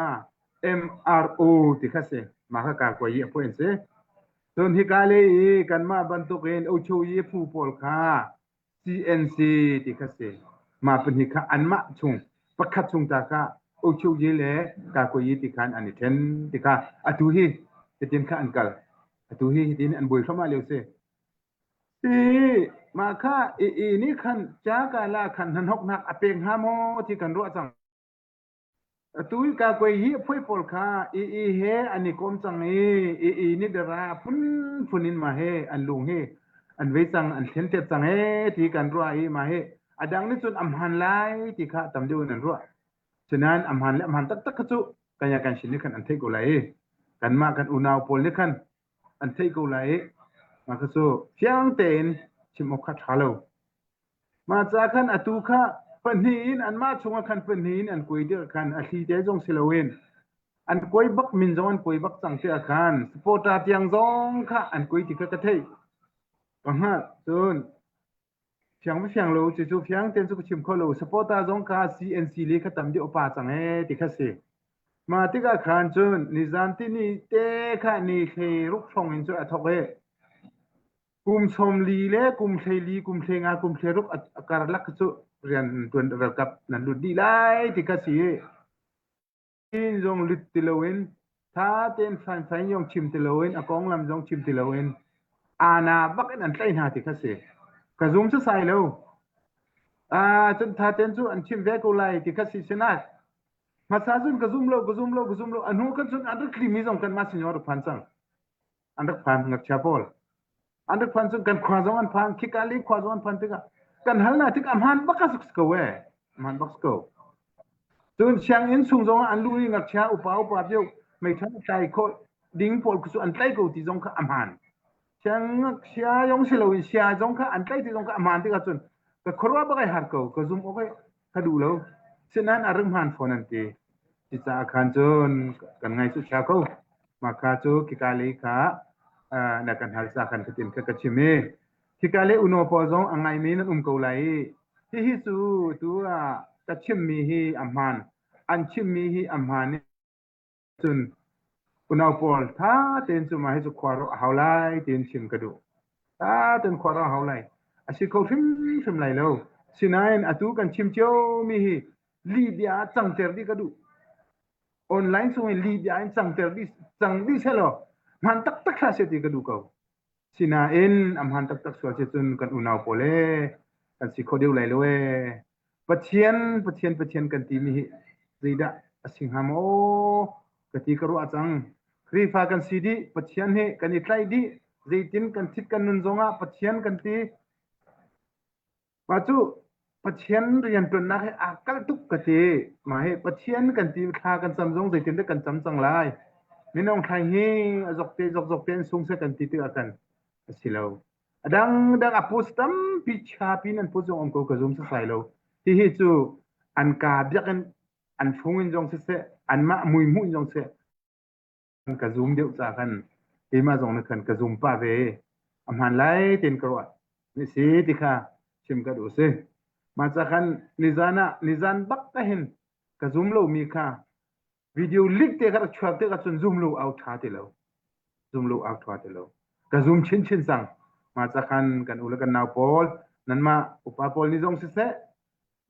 MRO ti kha si. Mah kha kakuai i a phuah an si. Cun hika lei i kanmah bantukin Uchuyi phu pawl kha CNC ti kha si. Mah pahnih kha anmah chung pakhat chung ta kha Uchuyi le Kakuayi ti khan an i ṭhen ti kha atu hi hitin kha an kal. Atu hi hitin an buai hram ah lio si. I mah kha i i nih khan ca ka la khan hnahnawknak a pek hnga maw ti kan ruah cang. Atu i kakuai hi a phuai pawl kha i i he an i kom cang i i i nih dara phunphun in mah he an lung hi an vei cang an thlen tep cang ee ti kan ruah i mah hi a dang nih cun a hmaan lai ti kha tam deuh in an ruah. Sinain a hmaan le a hmaan taktak kha cu kan ya kan sin nih khan an theih ko lai i kanmah kan unau pawl nih khan an theih ko lai i mah kha cu fiang tein chim awk kha ṭha lo. Mah ca khan atu kha pahnih in anmah chungah khan pahnih in an kuai dih khan a thli te zong si loin an kuai bak min zong an kuai bak cang tiah khan supporter tiang zong kha an kuai ti kha ka theih. Ka hngalh cun Fiang va fiang lo cucu fiang tein cu ka chim kho lo. Supporter zong kha CNC le kha tam deuh pa cang ee ti kha si. Mah tikah khan cun nizan tini te kha ni thlei ruk hrawng in cu a thawk i kum 40 le kum 14 kum 15 kum 16 a karlak cu rian tuan ralkap nan lut dih lai ti kha si. In zong lut ti loin tha tein fainfain zong chim ti loin a konglam zong chim ti loin ana bak in an tlaih hna ti kha si. Ka zum sasai lo. Ah cun tha tein cu an chim ve ko lai ti kha si sinai. Hmasa cun ka zum lo ka zum lo ka zum lo a hnu kan cun an rak tlimi zong kan mah sin rak phan cang. An rak phan ngakchia pawl. An rak phan cun kan khua zong an phan khika le khua zong an phan tikah kan hal na tik a hmaan bak a si ko e. Hmaan bak si ko. Cun sianginn chung zong ah an luh i ngakchia upa upa deuh. Meithal a tlai khawh ding pawl cu an tlaih ko ti zong kha a hmaan. Siangngakchia zong si loin sia zong kha an tlaih ti zong kha a hmaan tikah cun ka khuaruah bak ai har ko. Ka zum awk ka duh lo. Sinain a ring hmaan fawn an ti. Cucaah khan cun kan ngai cu chia ko. Mah kha cu khika lei kha na kan hal ca khan khatin kha ka chim i khika lei uno pawl zong a ngaimi nan um ko lai i hihi cu tu ah ka chimmi hi a hmaan. An chimmi hi a hmaan cun unau pawl tha tein cu mah hi cu khua rawh a hau lai tiin chim ka duh. Tha tein khua rawh a hau lai. A si kho hrimhrim lai lo. Sinain atu kan chim ciomi hi lih bia ah cangter dih ka duh. Online chung in lih bia in cangter dih cang dih selaw hman taktak hlah seh ti ka duh ko. Sinain a hmaan taktak sual si cun kan unau pawl ee kan si kho deuh lai lo ee. Pathian Pathian Pathian kan timi hi zeidah a si hnga maw ka ti ka ruah cang. Khrihfa kan si dih, Pathian he kan i tlaih dih, zeitin kan thit kan nun zongah Pathian kan ti. Mah cu Pathian rianṭuannak he aa kalh tuk ka ti. Mah hi Pathian kan ti thla kan cam zong zeitindah kan cam cang lai. Minung thlai hi a zokte zokzok te an sung seh kan ti tikah khan a si lo. A dangdang a post tampi chapi in an post zong um ko ka zum sasai lo. Hihi cu an ka biakinn an fung in zong siseh anmah muihmuh in zong siseh ka zum deuh ca khan keimah zong nih khan ka zum pah ve. A hmaan lai tiin ka ruah. Ni si ti kha chim ka duh si. Mah ca khan nizan ah nizan bak ka hin ka zum lomi kha video leak te kha rak chuak te ka cun zum lo au ṭha ti lo. Zum lo au ṭha ti lo. Ka zum chinchin cang. Mah ca khan kan u le kan nau pawl nanmah upa pawl nih zong siseh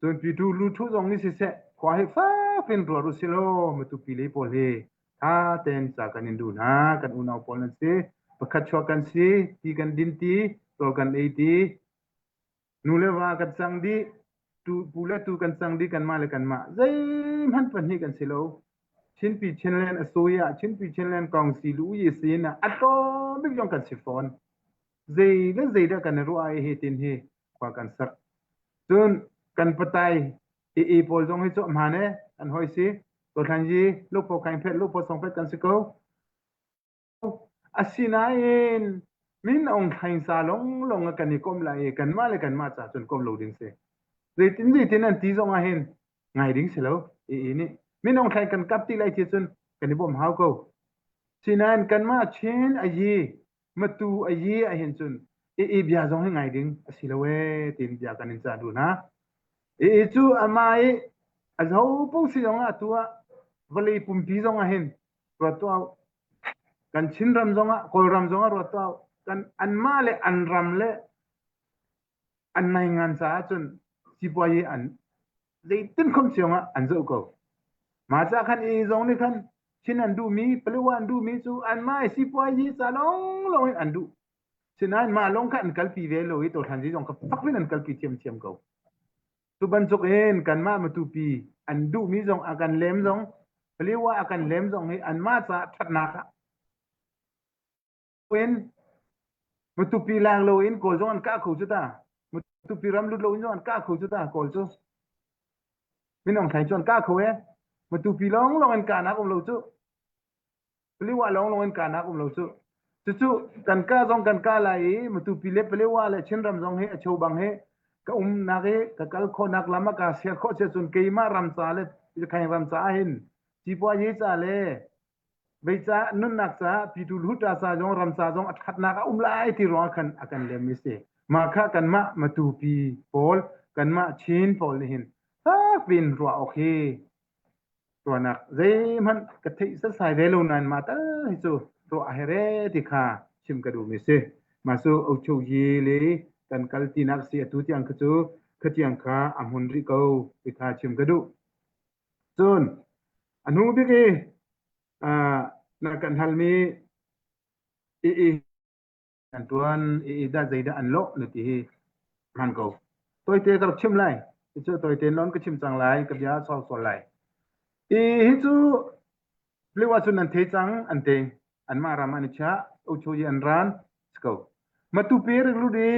Cun pitu luthu zong nih siseh khua hi fak in ruat u silaw Matupi lei pawl hi tha tein ca kan in duh hna kan unau pawl nan si pakhat chuak kan si ti kan din ti rawl kan ei ti nu le va kan cang dih tu pu le tu kan cang dih kanmah le kanmah zeihmanh pahnih kan si lo Chinpi Chinland a sui ah Chinpi Chinland kong si lu yi sin ah a tlawm bik zong kan si fawn zei le zei dah kan i ruah i hi tin hi khua kan sak. Cun kan patai i pawl zong hi cu hmaan e an hoi si. Tothlan yi lukpo khaing phet lukpo song phet kan si ko. Asinain min ong thlaing sa long long a kan i kom lai i kanmah le kanmah ca cun kom lo ding si. Zeitin zeitin an ti zong ah hin ngai ding si lo. I i nih min ong thlaing kan kap ti lai ti cun kan i bawm hau ko. Sinain kanmah Chin a yi matu a yi ah hin cun i i bia zong hi ngai ding a si lo ee tiin bia kan in cah duh hna. I i cu amah i a zo po si zong ah tu ah vawlei pumpi zong ah hin ruat tuah kan Chinram zong ah Kawlram zong ah ruat tuah kan anmah le an ram le an naingan caah cun sipuayi an zeitin khom siong ah an zoh ko. Mah ca khan i zong nih khan Chin an duhmi, Paliwa an duhmi cu anmah i sipuayi ca lawnglawng in an duh. Sinain mah lawng kha an kalpi ve lo i tohlan zong kha fak in an kalpi thiamthiam ko. Cu bantuk in kanmah Matupi an duhmi zong a kan lem zong, Paliwa a kan lem zong hi anmah caah ṭhatnak ah in Matupi lang loin Kawl zong an kah kho cu ta. Matupi ram lut loin zong an kah kho cu ta Kawl cu. Minung thlai cu an kah kho e. Matupi lawng lawng in kahnak um lo cu. Paliwa lawng lawng in kahnak um lo cu. Cucu kan kah zong kan kah lai i Matupi le Paliwa le Chinram zong hi a cheu bang hi ka umnak i ka kal khawhnak lam a ka ser khawh sia cun keimah ram ca le Khaing ram ca ah hin Cipuayi ca le Vei caah nunnak caah pitu hluta ca zong ram ca zong a ṭhatnak a um lai ti ruangah khan a kan lem i si. Mah kha kanmah Matupi pawl, kanmah Chin pawl nih hin fakpiin ruah awk hi ruahnak zeihmanh ka theih setsai ve lo nain mah tal hi cu ruah a herh ee ti kha chim ka duhmi si. Mah cu Ochoyi le kan kal tinak si atu tiang kha cu khatiang kha a hmun rih ko ti kha chim ka duh. Cun a hnu bik i na kan halmi i i an tuan i i dah zeidah an lawh na ti hi hman ko. Tawite ka rak chim lai. Cu tawite non ka chim cang lai ka bia sau sual lai. I hi cu Pliwa cun an thei cang an te anmah ram an i chiah uchu an ran ko. Matupi rik lut i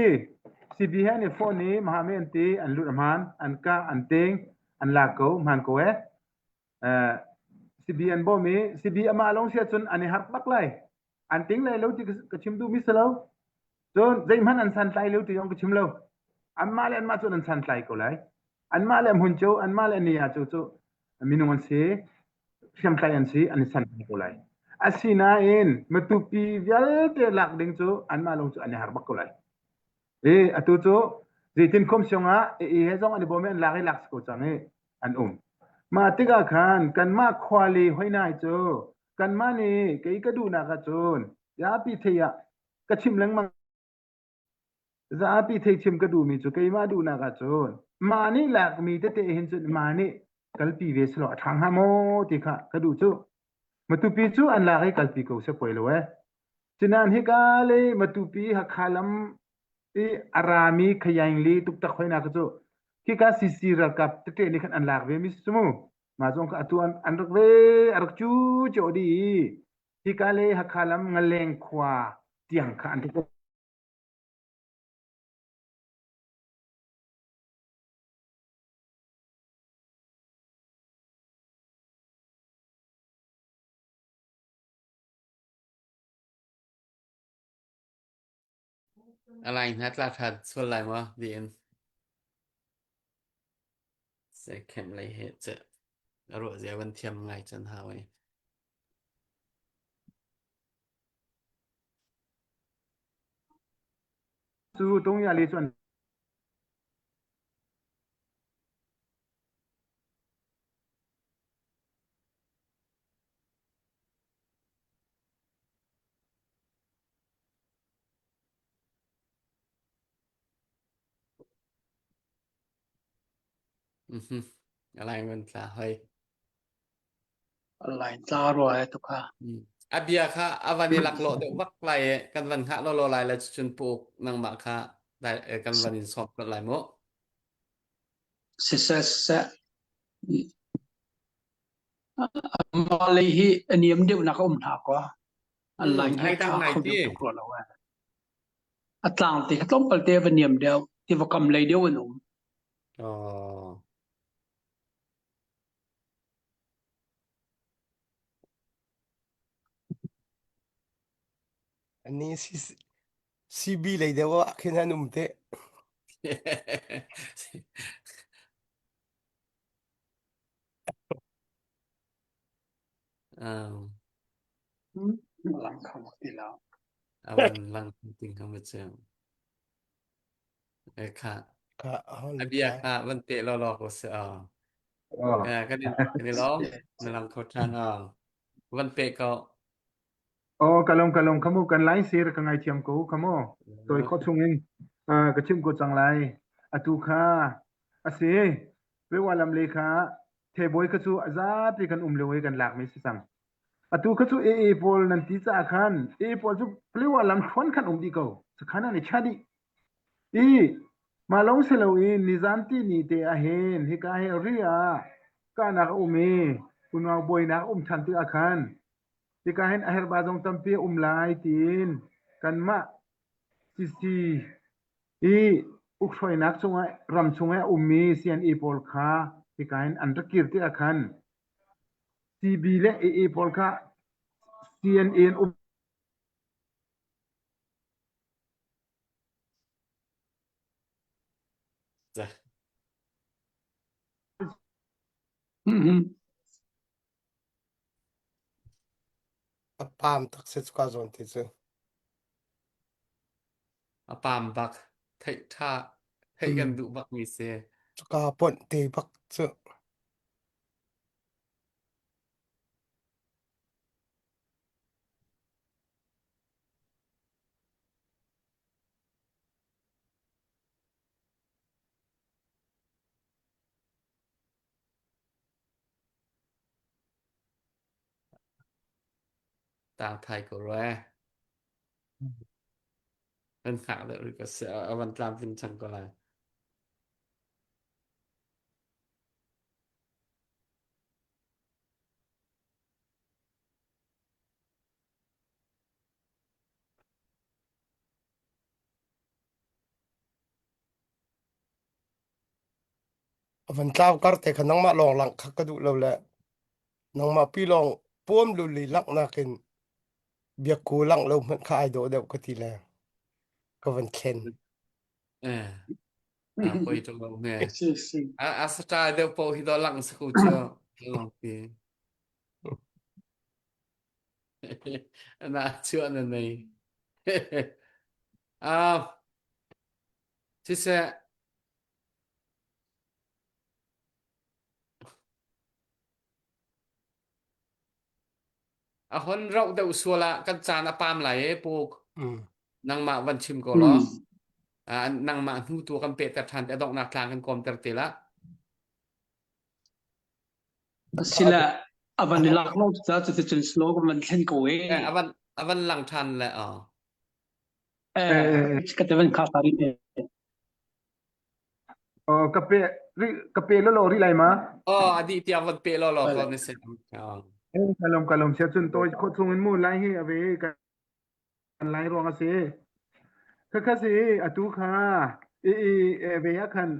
CB he an i phone i Mahame an ti an lut a hmaan an kah an ting an lak ko hmaan ko eh. CB an bawm i CB amah lawng si ahcun an i harh bak lai. An ting lai lo ti ka chim duhmi si lo. Cun zeihmanh an santlai lo ti zong ka chim lo. Anmah le anmah cun an santlai ko lai. Anmah le hmun cu anmah le ni ah cu cu minung an si, hriamtlai an si, an i santlai ko lai. Asinain Matupi vialte lak ding cu anmah lawng cu an i harh bak ko lai. I atu cu zeitin khom siong ah i he zong an i bawm i an lak i lak si ko cang i an um. Mah tikah khan kanmah khua le hoi cu kanmah nih kei ka duhnak ahcun zapi thei ah ka chim lengmang zapi thei chim ka duhmi cu keimah duhnak ahcun mah nih lakmi tete hin cun mah nih kalpi ve selaw a ṭha hnga maw ti kha ka duh cu. Matupi cu an lak i kalpi ko seh poi lo eh. Cunain hika le Matupi Hakha lam i a rami Khayaing le tuktak hoina kha cu khika CC ralkap tete nih khan an lak ve mi si mu. Mah zong kha atu an, an rak ve a rak cu cio dih i hika le Hakha lam Ngaleng khua tiang kha an rak A lai hna tla ṭhan sual lai maw tiin Sekhem lei he ce a ruah zia van thiam ngai can hau ai. Cu tung ya le cu an Mhm. A lai van tla hoi. A lai tla rua he tu kha. Mm. A bia kha a van i laklawh deuh vak lai i kan van hngah lawlaw lai le cucun puk nangmah kha dai- eh, kan van in sawm colh lai mu. Siseh siseh. Amah lei hi a niam deuhnak a um hna kaw an Mm, line hi ai a dang ṭha ngai kho ti. deuh tuk rua lo eh. A tlang te kha tlawmpal te va niam deuh, tiva kam lei deuh an um. Oh. Ani CB lei deuh ah khin an um te. Um, Lang kho ti lo. a van lang ting kha ma cu. E kha. Kha hon A bia lai. kha van te law law ko se. Oh. Eh, kan in kan i lawm. Na lang kho ṭhan. Oh. Van pe ko. Oh, kalong kalong khamu kan lai sir ka ngai thiam ko khamu toi kho chung in ka chim ko cang lai atu kha asi Pewa lam le kha theboy kha cu a zapi kan um lio i kan lak mi si cang atu kha cu AA pawl nan ti caah khan AA pawl cu Palewa lam thluan khan um dih ko sakhan an i chia dih i mah lawng si loin nizan ti ni te ah hin hika hi ri ah kahnak a um i unau buainak a um ṭhan tikah khan Hika hin a herhba zong tampi a um lai tiin kanmah CC i ukhruainak chungah ram chungah a ummi CNA pawl kha hika hin an rak kir tikah khan CB le AA pawl kha CNA an um Mm-hmm. A pam tak si cuka zawn ti cu. A pam bak. Theih ṭha theih kan Mm. duh bak mi si. Cuka ponh te bak cu. Tang thai ko rua. Kan hngak deuh rih ko seh. A van tlamtlin cang ko lai. A van tlau kar te kha nangmah lawng lang kha ka duh lo le. Nangmah pi lawng puam luli langhnak in biakku langh lo hmanh kha ai dawh deuh ka ti le ka van thlen. Eh, a poi tuk lo nge. Si si. A a style deuh po hi do lang sa ku chu. Long pi. Na chuah na nei. Ah, siseh A hon rauh deuh sual ah kan caan a pam lai e puk. Mm. Nangmah van chim ko law. Ah, nangmah hnu tu kan pehter ṭhan te a donghnak tlang kan kawmter te la. Sila avan i lak lo ca cuticun slow kan van thlen ko e. Eh, avan avan lang ṭhan le ah. Eh, ka te van kha sari te. Oh, ka pe ri ka pe lo lo ri lai ma? Oh, adi tiang van pe lo lo ko na se. Eh, kalom kalom sia chun toi kho chung in mu lai hi ave kan lai ruang ase. Kha kha si atu kha i i ve ya khan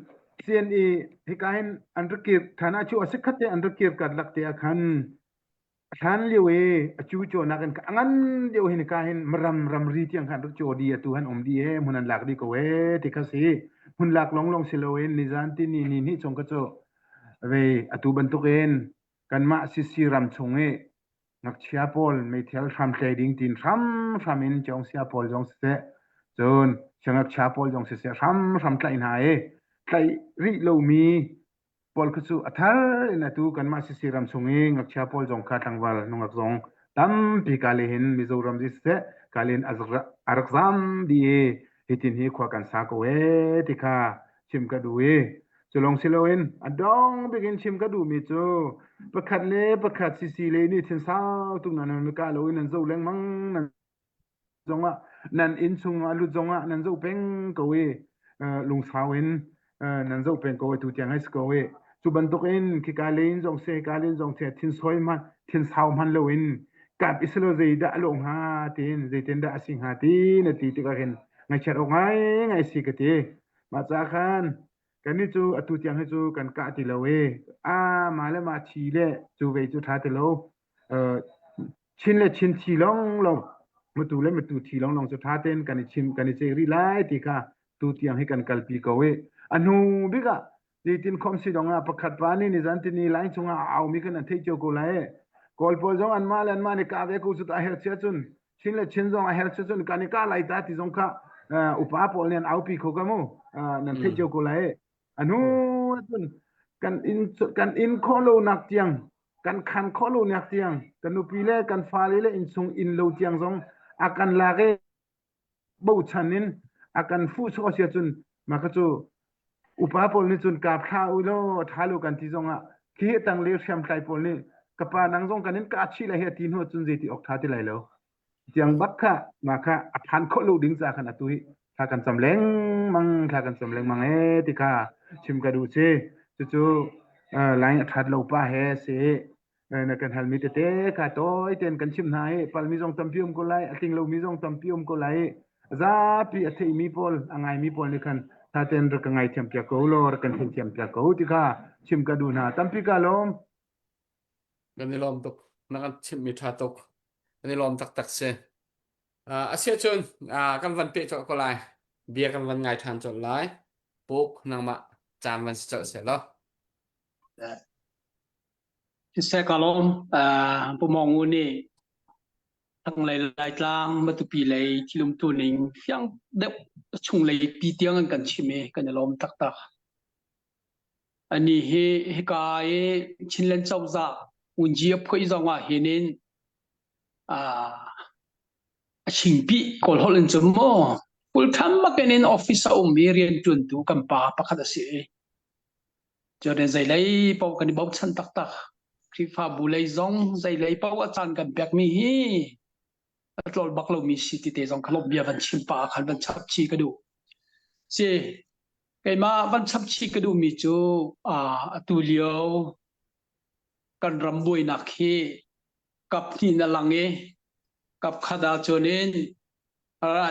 CNE hika hin an rakir thana chu ase khate an rakir kat lak te khan Hlan lio i a cu cawnak in a ngan deuh hin ka hin ram ramri tiang khan rak caw di atu han um di he hmun an lak di ko e ti kha si hmun lak long long si loin nizan ti ni ni ni chung ka cu ve atu bantukin kanmah sisi ram chung i ngakchia pawl meithel hram tlei ding tin hram hram in cawngsia pawl zong siseh cun siangngakchia pawl zong siseh hram hram tlaih hna i tlaih rih lomi pawl kha cu a thar in atu kanmah sisi ram chung i ngakchia pawl zong kha tlangval nungak zong tampi ka le hin Mizoram zi siseh ka le hin a rak zam dih i hitin hi khua kan sa ko e ti kha chim ka duh i cu lawng si loin a dong bik in chim ka duhmi cu pakhat le pakhat sisi le nih thinsau tuk nan nan ka lo in nan zo lengmang nan zongah nan inn chungah lut zongah nan zoh peng ko i lungsau in nan zoh peng ko i tu tiang hei si ko i cu bantuk in khika len zong se ka len zong se thinsawi hman thinsau hman lo in kap isilo zeidah a lawh hnga tiin zeitin dah a si hnga ti na ti tikah hin ngaihchiat awk ngai ngai si ka ti mah ca khan kannih cu atu tiang hi cu kan kah ti lo i a ma le ma thi le cu vei cu ṭha ti lo Chin le Chin thi lawnglawng matu le matu thi lawnglawng cu ṭha tein kan i chim kan i ceih rih lai ti kha tu tiang hi kan kalpi ko i a hnu bik ah nitin khom si dong ah pakhat pa nih nizan tini line chungah a aumi khan an theih cio ko lai kawl pawl zong anmah le anmah nih kah ve ko cu a herh sia cun Chin le Chin zong a herh sia cun kan i kah lai ta ti zong kha upa pawl nih an aupi kho ka mu nan theih cio ko lai a hnu cun kan in kan in khawh lo nak tiang kan khan khawh lo nak tiang kan nupi le kan fale le innchung inn lo tiang zong a kan lak i bochan in a kan fuh chuah sia cun mah kha cu upa pawl nih cun kap thla u law tha lo kan ti zong ah khi tang le hriamtlai pawl nih ka pa nang zong kan in ka chih lai hi a ti hnu cun zei ti awk tha ti lai lo tiang bak kha mah kha a phan khawh lo ding ca khan atu hi thla kan cam lengmang thla kan cam lengmang e ti kha chim ka duh si cucu line a that lo pa he si na kan halmi tete kha tawi ten kan chim hna i palmi zong tampi um ko lai a tling lomi zong tampi um ko lai zapi a theimi pawl a ngaimi pawl nih khan tha ten rak ka ngaithiam piak ko law rak kan theithiam piak ko ti kha chim ka duh hna tampi ka lawm Kan i lawm tuk. Na kan chimhmi ṭha tuk. Kan i lawm taktak si. Uh, asiahcun uh, kan van peh colh ko lai. Bia kan van ngai ṭhan colh lai. Puk nangmah caan van si colh seh law. Siseh ka lawm. Uh, Pu Mawng U nih thlanglei Laitlang Matupi lei thilumtu ning fiang deuh chunglei pi tiang an kan chim i kan i lawm taktak. Anih hi hika i Chinland cozah Wunji a phuih zong ah hin in a chingpi Kawl holh in cun maw full-time bakin in office a um i rianṭuantu kan pa pakhat a si i cun zeilei paoh kan i bochan taktak. Khrihfabu lei zong zeilei paoh a caan kan pekmi hi a tlawl bak lomi si ti te zong kha lawmh bia van chim pah ah khan van chap chih ka duh. Si keimah van chap chih ka duhmi cu atu lio kan ram buainak hi kap hnih na lang i kap khat ah cun in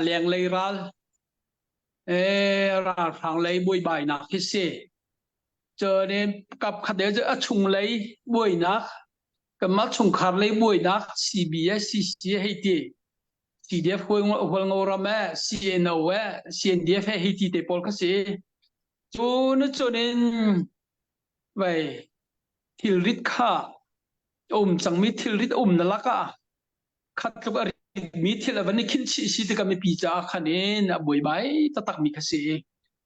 lenglei ral ralhrang lei buaibainak hi si. Cun in kap khat cu a chunglei buainak. Kanmah chungkhar lei buainak CBS, CC hei ti CDF Hualngo ram eh CNO eh CNDF he hei ti te pawl kha si. Cu na cun in vai thilrit kha um cangmi thilrit um na lakah khat tluk a ritmi thil a van i khinh chih si tikah mipi caah khan in a buaibai taktak mi kha si.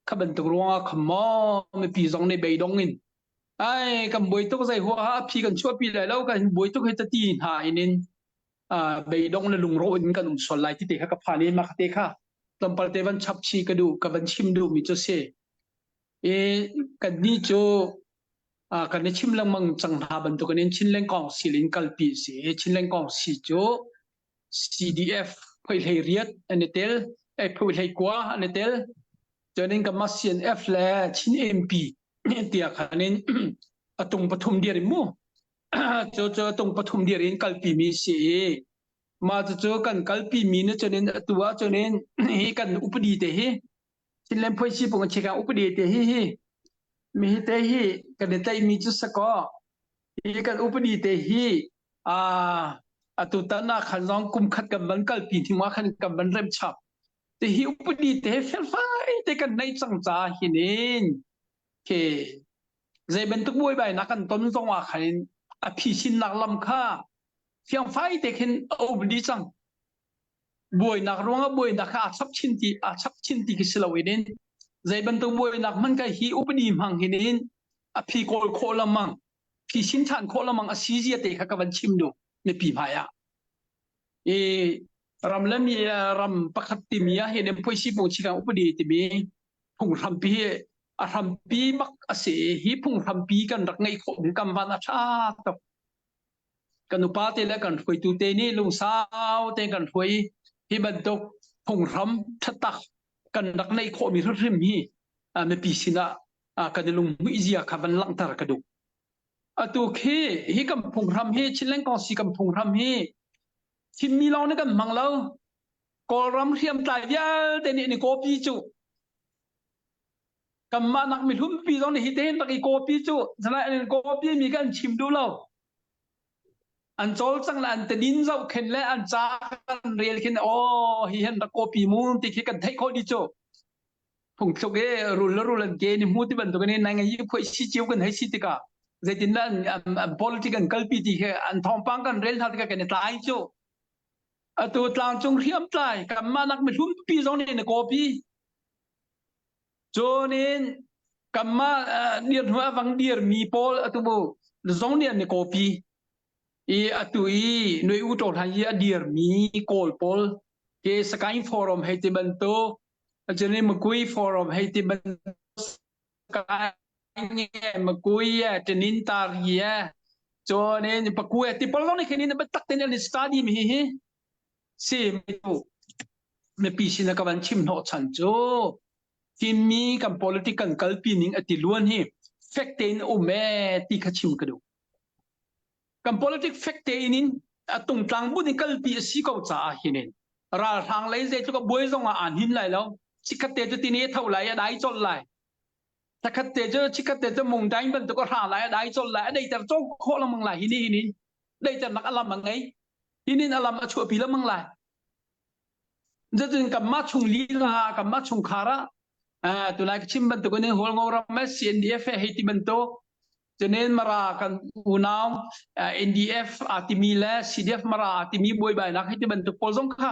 Kha bantuk ruangah khan maw mipi zong nih beidong in ai kan buai tuk zei huaha a phi kan chuahpi lai lo kan buai tuk hi tati hna in in beidong le lungrawh in kan um sual lai ti te kha ka phan i mah te kha tlawmpal te van chap chi ka duh ka van chim duh mi cu si i kan ni cu kan i chim lengmang cang hna bantukin in Chinleng kong sil in kalpi si Chinleng kong si cu CDF phoihlei riat an i tel eh phoihlei kua an i tel cunin kanmah CNF le Chin MP tiah khan in a tung pathum dir in mu cu cu tung pathum dir in kalpi mi si i mah cucu kan kalpi mi na cunin atu ah cunin hi kan upadi te hi Chinland Phoisi pung chekang upadi te hi hi mi hi te hi kan i tlaih mi cu sakaw hi kan upadi te hi a atu tan ah khan zong kum khat kan van kalpi hnu ah khan kan van rem chap te hi upadi te felfai te kan nei cang ca hinin ke zei bantuk buaibainak kan ton zong ah khan a phisinnak lam kha fiangfai te khin a um dih cang buainak ruangah buainak kha aa chap chin ti aa chap chin ti khi si loin in zei bantuk buainak hmanh ka hi upadi hmang hin in a phi kawl khawh lamang phi sin than khawh lamang a si zia te kha ka van chim duh mipi hmai ah i ram le mi ram pakhat timi ah hin phuisi pung chikang upadi timi phunghrampi hi a hrampi bak a si hi phunghrampi kan rak ngeih khawh kam van a tha tuk kan upa te le kan hruaitu te nih lungsau te kan hruai hi bantuk phunghram thatak kan rak neih khawhmi hrimhrim hi mipi sinah kan i lunghmuih zia kha van langhter ka duh. Atu khi hi kan phunghram hi Chinland Kongsi kan phunghram hi Chinmi lawng nih kan hmang lo. Kawlram hriamtlai vialte nih an i copy cu. Kanmah nak mihlumpi zong nih hi te hin rak i copy cu. Sanai an copy mi kan chim duh lo. An cawlcang le an tadin zohkhen le an ca kan rel khin aw hi hin rak copy mu ti khi kan theih khawh dih cu. Phungthluk i rul le rul an ke ni hmu ti bantuk in nai ngai phoi si cio kan hei si tikah zeitindah an, an politic an kalpi ti khi an thawngpang kan rel hna tikah kan i tlai cu. Atu tlangcung hriamtlai kanmah nak mihlumpi zong nih na copy. Cun in kanmah dir hnu a vang dirmi pawl atu bu zong nih an i copy. I atu i nui u to hlan i a dirmi kawl pawl ke Sakaing Forum hei ti bantuk cun in Makui Forum hei ti bantuk Sakaing Makui Tinin Tari cun in Pakue ti pawl zong nih khin in biatak tein an i study mi hi hi si mipi sin ka van chim hnawh chan cu Chinmi kan politic kan kalpi ning ati luan hi fek tein um e ti kha chim ka duh. Kan politic fek tein in a tungtlang bun in kalpi a si ko caah hin ralhrang lei zeitluk a buai zong ah aan hin lai lo. Chikkhat te cu tini a tho lai a dai colh lai. Thakhat te cu chikkhat te cu mungdaing bantuk a hra lai a dai colh lai a deiter cawk khawh lengmang lai hi ni hin deiternak a lam a ngei. Hinin a lam a chuahpi lengmang lai. Zetin kanmah chung lila kanmah chungkhar ah tulai ka chim bantuk in Hualngo ram CNDF hei ti bantuk cunin Mara kan unau NDF aa timi le CDF Mara aa timi buaibainak hei ti bantuk pawl zong kha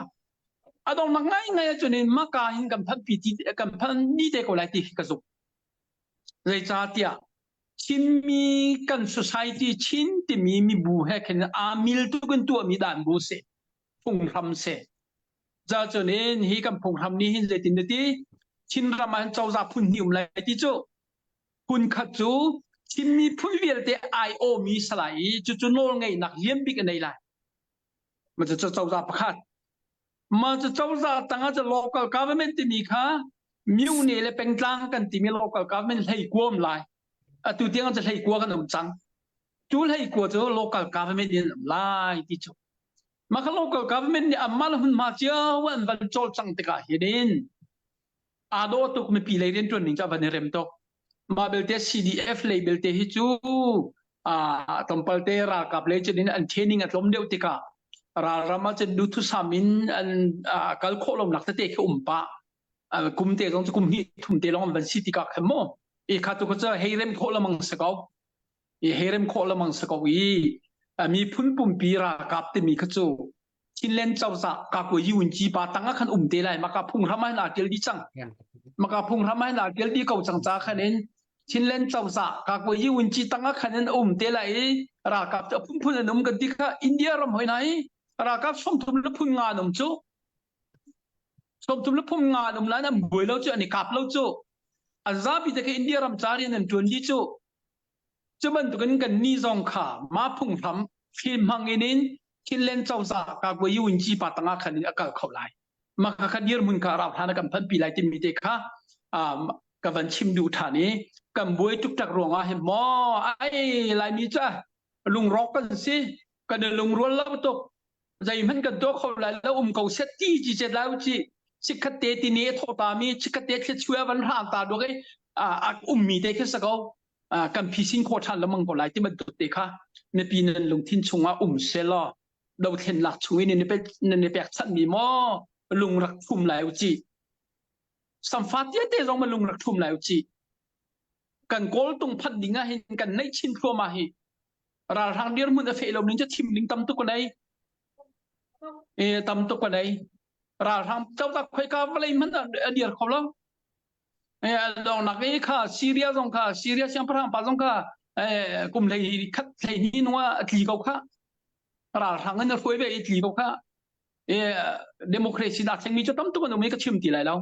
a donghnak ngaingai ahcun maka hin kan phanh pi ti kan phanh ni te ko lai ti ka zumh. Zeicahtiah Chinmi kan society Chin timi mibu he khin aa mil tuk in tuahmi dan bu si phunghram si. Ca cun in hi kan phunghram nih hin zeitin na ti Chinram ah hin cozah phun hnih um lai ti cu phun khat cu Chinmi phun vialte aiawhmi salai i cucu nawlngeihnak lian bik a nei lai. Ma cu cozah pakhat. Ma cu cozah tangah cu local government timi kha myone le pengtlang kan timi local government hlei kuam lai. Atu tiang cu hlei kua kan um cang. Cu hlei kua cu local government in um lai ti cu. Mah kha local government nih amah le hmunhma cio an van cawlcangh tikah hin in aa dawh tuk mipi lei rianṭuan ning cu a van i rem tuk. Mah belte CDF lei belte hi cu A tlawmpal te ralkap lei cun in an training a tlawm deuh tikah ralram ah cun duhthusam in an kal khawh lonak tete khi um pah. Kum te zong cu kum hnih thum te lawng an van si tikah khan mu. I kha tu kha cu hei rem khawh lamang si ko. I hei rem khawh lamang si ko i miphun pumpi ralkap timi kha cu Chinland cozah kakua yunci pa tang ah khan um te lai maka phunghram ah hin aa ṭial dih cang maka phunghram ah hin aa ṭial dih ko cang ca khan in Chinland cozah kakua yunci tang ah khan in um te lai i ralkap cu a phunphun an um kan ti kha India ram hoi hna i ralkap 30 le phun nga an um cu 30 le phun nga an um lai an buai lo cu an i kap lo cu an zapi te kha India ram ca rian an ṭuan dih cu Cu bantukin kan nih zong kha mah phunghram fim hmang in in Chinland cozah Kakwa Yunci pa tangah khan in a kal kho lai. Mah kha kha dirhmun kha rau hlan a kan phanpi lai timi te kha um, ka van chim duh ṭhan i kan buai tuktak ruangah hin maw ai Laimi cu lungrawk kan si kan i lungrual lo tuk zeihmanh kan tuah kho lai lo um ko set ti ci cet lai u ci chikkhat te ti ne thawh ta mi chikkhat te thlichue van hrang ta duak i a ummi te khi sa ko kan phisin khawh ṭhan lengmang ko lai ti bantuk te kha mipi nan lungthin chungah um selaw dothlennak chung in nan i pekchanhmi maw lung rak ṭhum lai u ci samfa te zong ma lung rak ṭhum lai u ci kan kawl tung phanh ding ah hin kan neih chin thluahmah hi ralhrang dirhmun a feh lo ning cu thim ding tam tuk nei e tam tuk nei ralhrang cozah khoika vawlei hmanh a dir kho lo Dongnak i kha Syria zong kha Syria siangpahrang pa zong kha kum hlei khat hlei hnih nung ah a tli ko kha ralhrang in a hruai ve i tli ko kha democracy dah thlengmi cu tam tuk an um i ka chim ti lai lo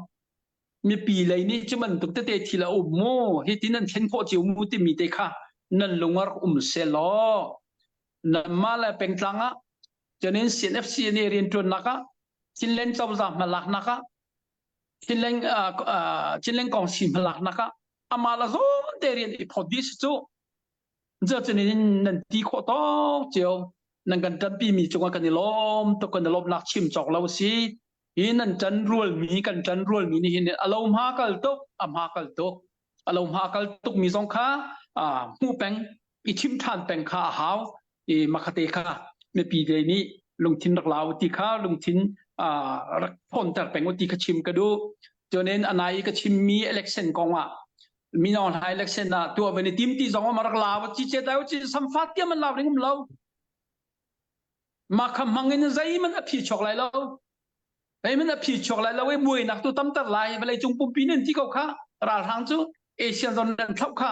mipi lei nih cu bantuk tete thil a um mu hi ti nan thlen khawh cio mu timi te kha nan lung ah rak um seh law nanmah le pengtlang ah cunin CNFC nih rianṭuannak ah Chinland cozah hmalaknak ah Chinleng Chinleng kong si hmalaknak ah amah la zawn te rian i phawt dih si cu cucun in nan ti khawh tawk cio nan kan ṭanpi mi cungah kan i lawm tuk kan i lawmnak chim cawk lo si hi nan ṭan rualmi kan ṭan rualmi nih hin a lo hma kal tuk a hma kal tuk a lo hma kal tuk mi zong kha hmuh peng i chim ṭhan peng kha a hau i makhate kha mipi te nih lungthin rak lau ti kha lungthin rak thawnter peng u ti kha chim ka duh cunin anai i ka chimmi election kong ah mino hla election ah tuah van i tim ti zong ma rak lau chi che dai chi samfa tiam an lau ring um lo ma kha hmang in zeihmanh a phi chuak lai lo zeihmanh a phi chuak lai lo i buainak tu tamter lai vawlei cung pumpi nin ti ko kha ralhrang cu Asian zon nan thlauh kha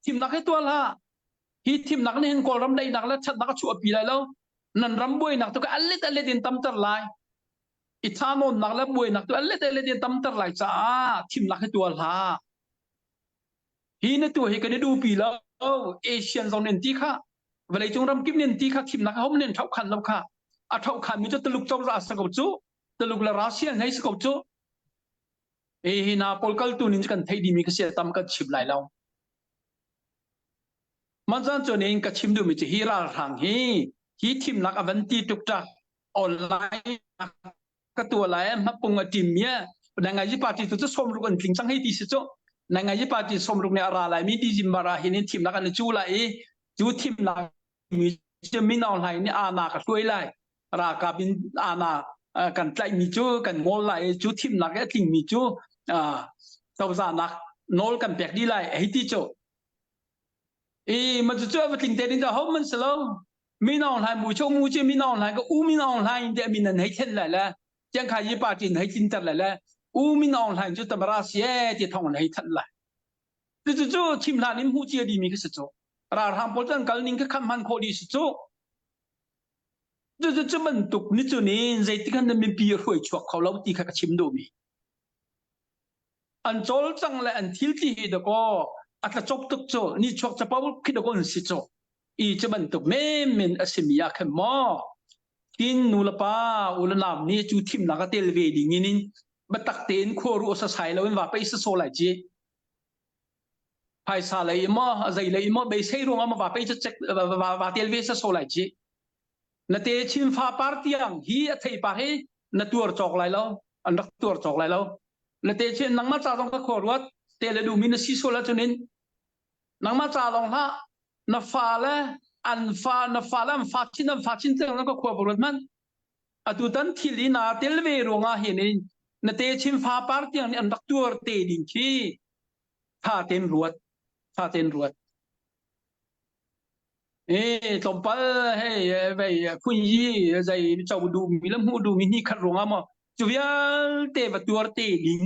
thimnak hi tuah hlah Hi thimnak nih hin Kawlram daihnak le ṭhatnak a chuahpi lai lo. Nan ram buainak tu ka alet alet in tamter lai. I thahnawnnak le buainak tu alet alet in tamter lai caah thimnak hi tuah hlah. Hi na tu hi kan i duhpi lo. Asian zong nin ti kha vawleicung ramkip nin ti kha thimnak hom nin ṭhohkhan lo kha. A ṭhohkhan mi cu Tuluk cozah a si ko cu. Tuluk le Russia hei si ko cu. Hi hi na pawl kaltu nin kan theih dimi ka si tam kan chim lai lo. Manzan cu ning ka chim duhmi cu hi ralhrang hi hi thimnak a van ti tuk ta online ka tua lai hmapung a tim mi nangaji party tu cu sawmruk an tling cang hei ti si cu nangaji party sawmruk nih a ra lai mi December ah hin thimnak an i cu lai i cu thimnak mi cu Min Aung Hlaing nih ana ka hluai lai ralkap in ana kan tlaihmi cu kan ngol lai i cu thimnak i a tlingmi cu cozahnak nawl kan pek dih lai hei ti cu I ma cu cu va tling te ding ka ho man si lo. Min Aung Hlaing mu chung mu ci Min Aung Hlaing ka U Min Aung Hlaing te min nan hei thlen lai le Chiang Khai Yi party in hei tlinter lai le U Min Aung Hlaing cu tamara si e ti thong hei thanh lai. Cu cu cu thim hlan in hmu cia di mi ka si cu. Ralhrang pawl cu an kal ning ka kham hman khawh dih si cu. Cu cu cu bantuk ni cu nin zeitik han mipi hruai chuak kho lo ti kha ka chim duh mi. An cawlcang le an thil ti hi dakaw a tlacop tuk cu nichuak capo khi dakaw an si cu i cu bantuk menmen a simi ah khan maw tin nu le pa u le nau nih cu thimnak a tel ve ding in in biatak tein khua ruah sasai lo in va pei sasaw lai ci phaisa lei maw zei lei maw beisei ruangah maw va pei cek va tel ve sasaw lai ci na te chin fa par tiang hi a thei pa hi na tuar cawk lai lo an rak tuar cawk lai lo na te chin nangmah ca zong ka khua ruat te le duhmi na si sual ahcun in nangmah ca lawng hlah. Na fa le an fa na fa le an fa chin an fa chin tiang ka khua ruat man. Atu tan thil i naa tel ve ruangah hin in na te chin fa par tiang nih an rak tuar te ding khi tha ten ruat tha ten ruat. E tlawmpal hei vei phun yi zei co duh mi le hmuh duh mi ni khat ruangah maw cu vialte va tuar te ding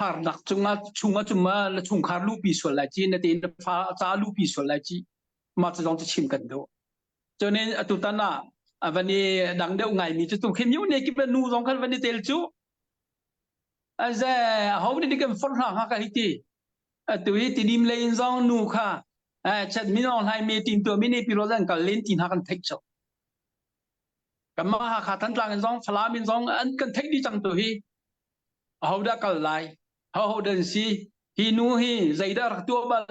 harnak cungah chungah cuma na chungkhar lupi sual lai ci na te na fa ca lupi sual lai ci mah cu zong cu chim kan duh cunin atu tan ah van i dang deuh ngai mi cu tu khi myu ne kip nu zong khan van i tel cu aze ho ni kan forh hna ha ka hi ti atu hi tidim lei in zong nu kha chat min ong hlai me tin tu mi ne pi ro zan kal len ti hna kan theih cho kanmah Hakha Thantlang in zong Falam in zong an kan theih dih cang tu hi aho dah kal lai ho dan si hi nu hi zeidah rak tuah bal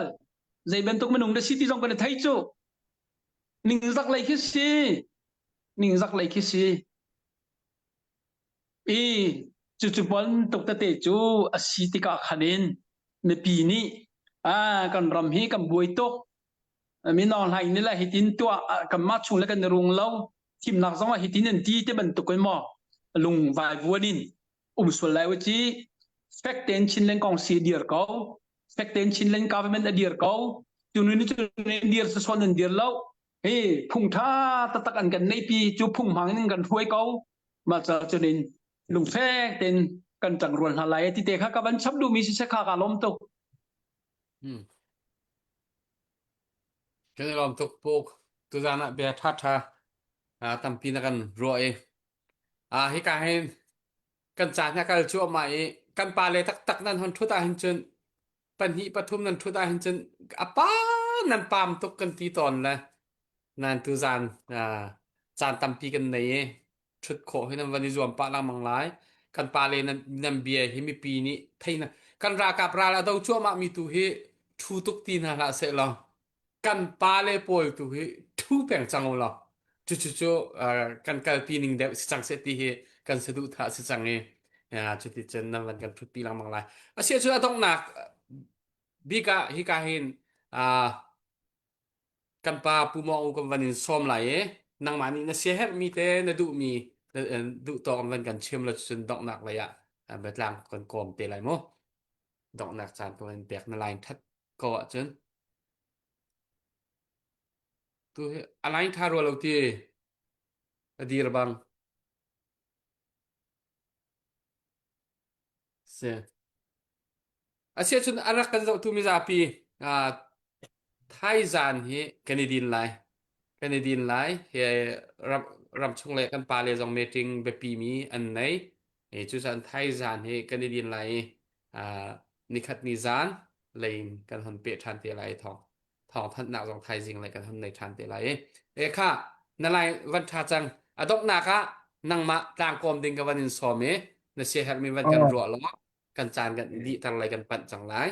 zei bantuk minung dah si ti zong kan i thei cu ningzak lei khi si ningzak lei khi si i cucu bantuk tete cu a si tikah khan in mipi nih ah kan ram hi kan buai tuk min Aung Hlaing nih le hitin tuah kanmah chung le kan i rung lo thimnak zong ah hitin an ti te bantuk in maw lung vaivuan in um sual lai u ci fek tein Chinland kong si dir ko fek tein Chinland government a dir ko tunu ni cu dir sasawn an dir lo hi phung tha taktak an kan neih pi cu phung hmang in kan hruai ko mah ca cunin lungfek tein kan ṭang rual hna lai ti te kha ka van chap duhmi si se kha ka lawm tuk Hmm. Kan i lawm tuk puk. Tuzaan ah bia ṭhaṭha ah tampi na kan ruah i ah hika hin kan caan hi a kal cuahmah i kan pale taktak nan hon ṭhut ahhin cun pahnih pathum nan ṭhut ahhin cun a pa nan paam tuk kan ti tawn le nan tuzaan ah caan tampi kan nei i ṭhut khawh hi nan van i zuam pah lengmang lai. Kan pale nan, nan bia hi mipi nih thei na kan ralkap ral a do cuahmah mi tu hi ṭhu tuk ti hna hlah seh law kan pale pawl tu hi ṭhu peng cang u law cucu cu uh, kan kalpi ning deuh si cang seh ti hi kan saduhthah si cang i uh, cuti cun nan van kan ṭhutpi lengmang lai. Asiah cun a donghnak bik ah hika hin uh, kan pa Pu Maw kan van in sawm lai i nangmah nih na siaherhmi te na duhmi duh tawk van kan chim lo cun donghnak lei ah biatlang kan kawm te lai mu donghnak caan ka van pek na line that ko ahcun tu hi a line tha rua lo ti a dir bang si Asiahcun a rak kan zohtu mizapi uh, thaizan hi kan i din lai. Kan i din lai. Hi ram, ramchung le kan pale zong meeting biapi mi an nei. E, cucaah thaizan hi kan i din lai i uh, nikhat ni zan lein kan hon peh ṭhan te lai thawng thawng thanhnak zong thaizing le kan hon nei ṭhan te lai i. E kha na lai van ṭha cang. A donghnak ah nangmah tlangkawm ding ka van in sawm i na siaherhmi van kan Oh. ruah law kan caan kan dihter lei kan panh cang lai.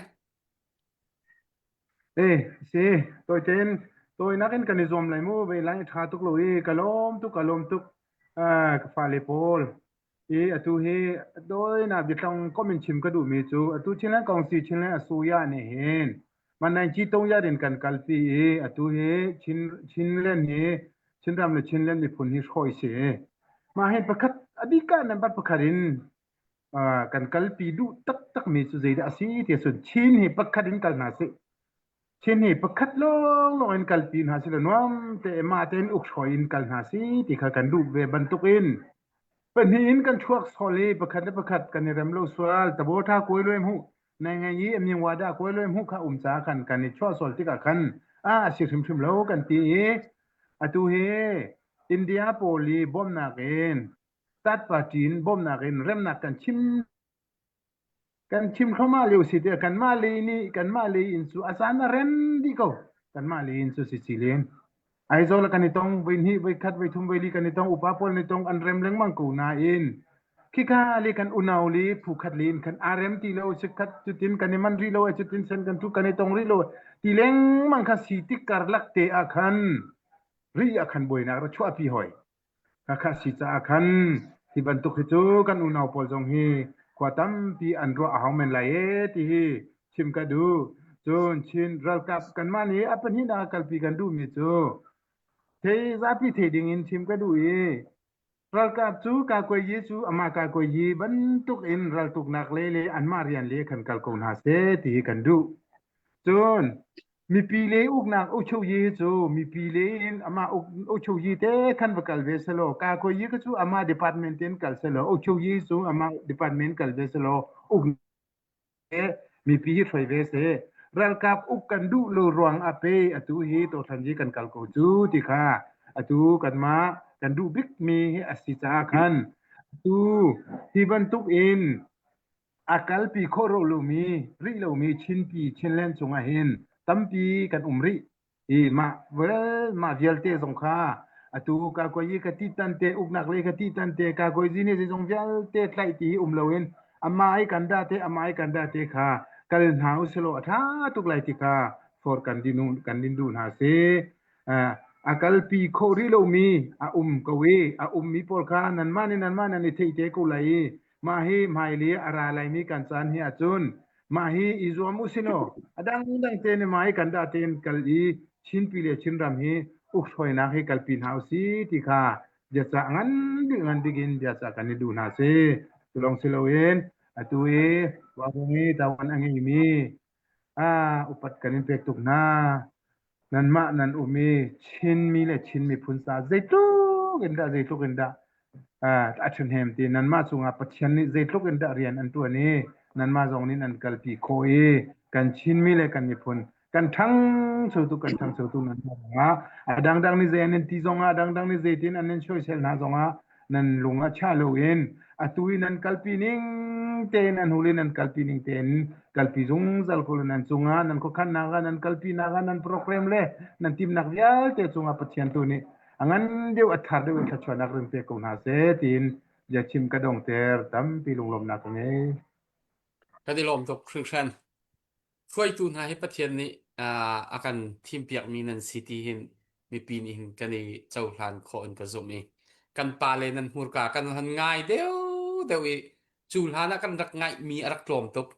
Eh, si, tawi tein tawinak in kan i zuam lai mu, ve lai ṭha tuk lo i ka lawm tuk, ka lawm tuk. Ah, ka fale pawl. I atu hi dawina biatlang kom in chim ka duhmi cu atu Chinland Kongsi Chinland Asuya nih hin man ci tong yat in kan kalpi i atu hi Chin Chinland hi Chinram le Chinland miphun hi hrawi si. Mah hi pakhat abika number pakhat in kan kalpi duh taktakmi cu zeidah a si ti ahcun Chin hi pakhat in kal hna sih. Chin hi pakhat lawnglawng in kalpi hna sih law nuam te mah tein ukhruai in kal hna sih ti kha kan duh ve bantukin pahnih in kan chuak sol i pakhat le pakhat kan i rem lo sual tabawtha kuai luai hmuh nai ngai i aming wada kuai luai hmuh kha um ca khan kan i chuah sual tikah khan a a si hrimhrim lo kan ti i atu hi India pawl i bawmhnak in Third party in bawmhnak in remnak kan chim kan chim thluahmah lio si tiah kanmah lei nih kanmah lei in cu a caan a rem dih ko kanmah lei in cu si cilin Aizawl kan i tong voi hnih voi khat voi thum voi li kan i tong upa pawl ni tong an rem lengmang ko nain khika le kan unau le phu khat le in khan aa rem ti lo sikhat cutin kan i man rih lo cutin sen kan thu kan i tong rih lo ti lengmang kha si tik karlak te ah khan ri ah khan buainak ra chuahpi hoi Khakha si caah khan hi bantuk hi cu kan unau pawl zong hi khua tampi an ruah a hau men lai ee ti hi chim ka duh. Cun Chin ralkap kanmah nih a pahnihnak kalpi kan duhmi cu thei zapi thei ding in chim ka duh i ralkap cu kakuayi cu amah kakuayi bantuk in raltuknak lei le anmah rian le khan kal ko hna seh ti hi kan duh. Cun mipi le uknak ukchoyi cu mipi le in amah ukchoyi te khan va kal ve selaw kakuayi ka cu amah department in kal selaw ukchoyi cu amah department kal ve selaw uk mipi hi hruai ve seh. Ralkap uk kan duh lo ruang ah pe atu hi tothlan hi kan kal ko cu ti kha atu kanmah kan duh bikmi hi a si caah khan atu hi bantuk in a kalpi khawh ro lomi rih lomi Chinpi Chinland cungah hin tampi kan um rih. I mah well mah vialte zong kha atu ka koi i ka ti tan te uknak le ka ti tan te ka koi zi ne zeizong vialte tlaih ti um loin ama i kan da te ama i kan da te kha kal hna usilo a tha tuk lai ti kha for kan dinu kan din duh hna si a kalpi khawh rih lomi a um ko i a ummi pawl kha nanmah nih nanmah nan i theih te ko lai i mah hi hmailei a ra laimi kan caan hi ahcun mah hi i zuam u sinaw a dangdang te nih mah hi kan dah tein kal i Chinpi le Chinram hi ukhruainak hi kalpi hna u si ti kha biacah ngan bik ngan bik in biacah kan i duh hna si. Cu lawng si loin atu i Vaurawng i tawan a ngeimi ah upat kan in pek tuk hna. Nanmah nan um i Chinmi le Chin miphun ca zeitluk in dah zeitluk in dah a ṭhahnem ti nanmah cungah Pathian nih zeitluk in dah rian an ṭuan i nanmah zong nih nan kalpi khawh i kan Chinmi le kan miphun kan ṭhangcho tuk kan ṭhangcho tuk nan zongah a dangdang nih zei an in ti zongah a dangdang nih zeitin an in soisel hna zongah nan lung a chia loin atu i nan kalpi ning tein an hul i nan kalpi ning tein kalpi zungzal ko nan cungah nan khuakhannak ah nan kalpinak ah nan program le nan timnak vialte cungah Pathian tu nih a ngan deuh a thar deuh in thluachuahnak ring pe ko hna seh tiin biachim ka dongter tampi lunglawmhnak ka ngei. Kan i lawm tuk hringhran. Hruaitu hna hi Pathian nih a kan thimpiakmi nan si ti hin mipi nih hin kan i cohlan khawh in ka zumh i kan pale nan hmurka kan han ngai deuh deuh i cu hlan ah kan rak ngaihmi a rak tlawm tuk.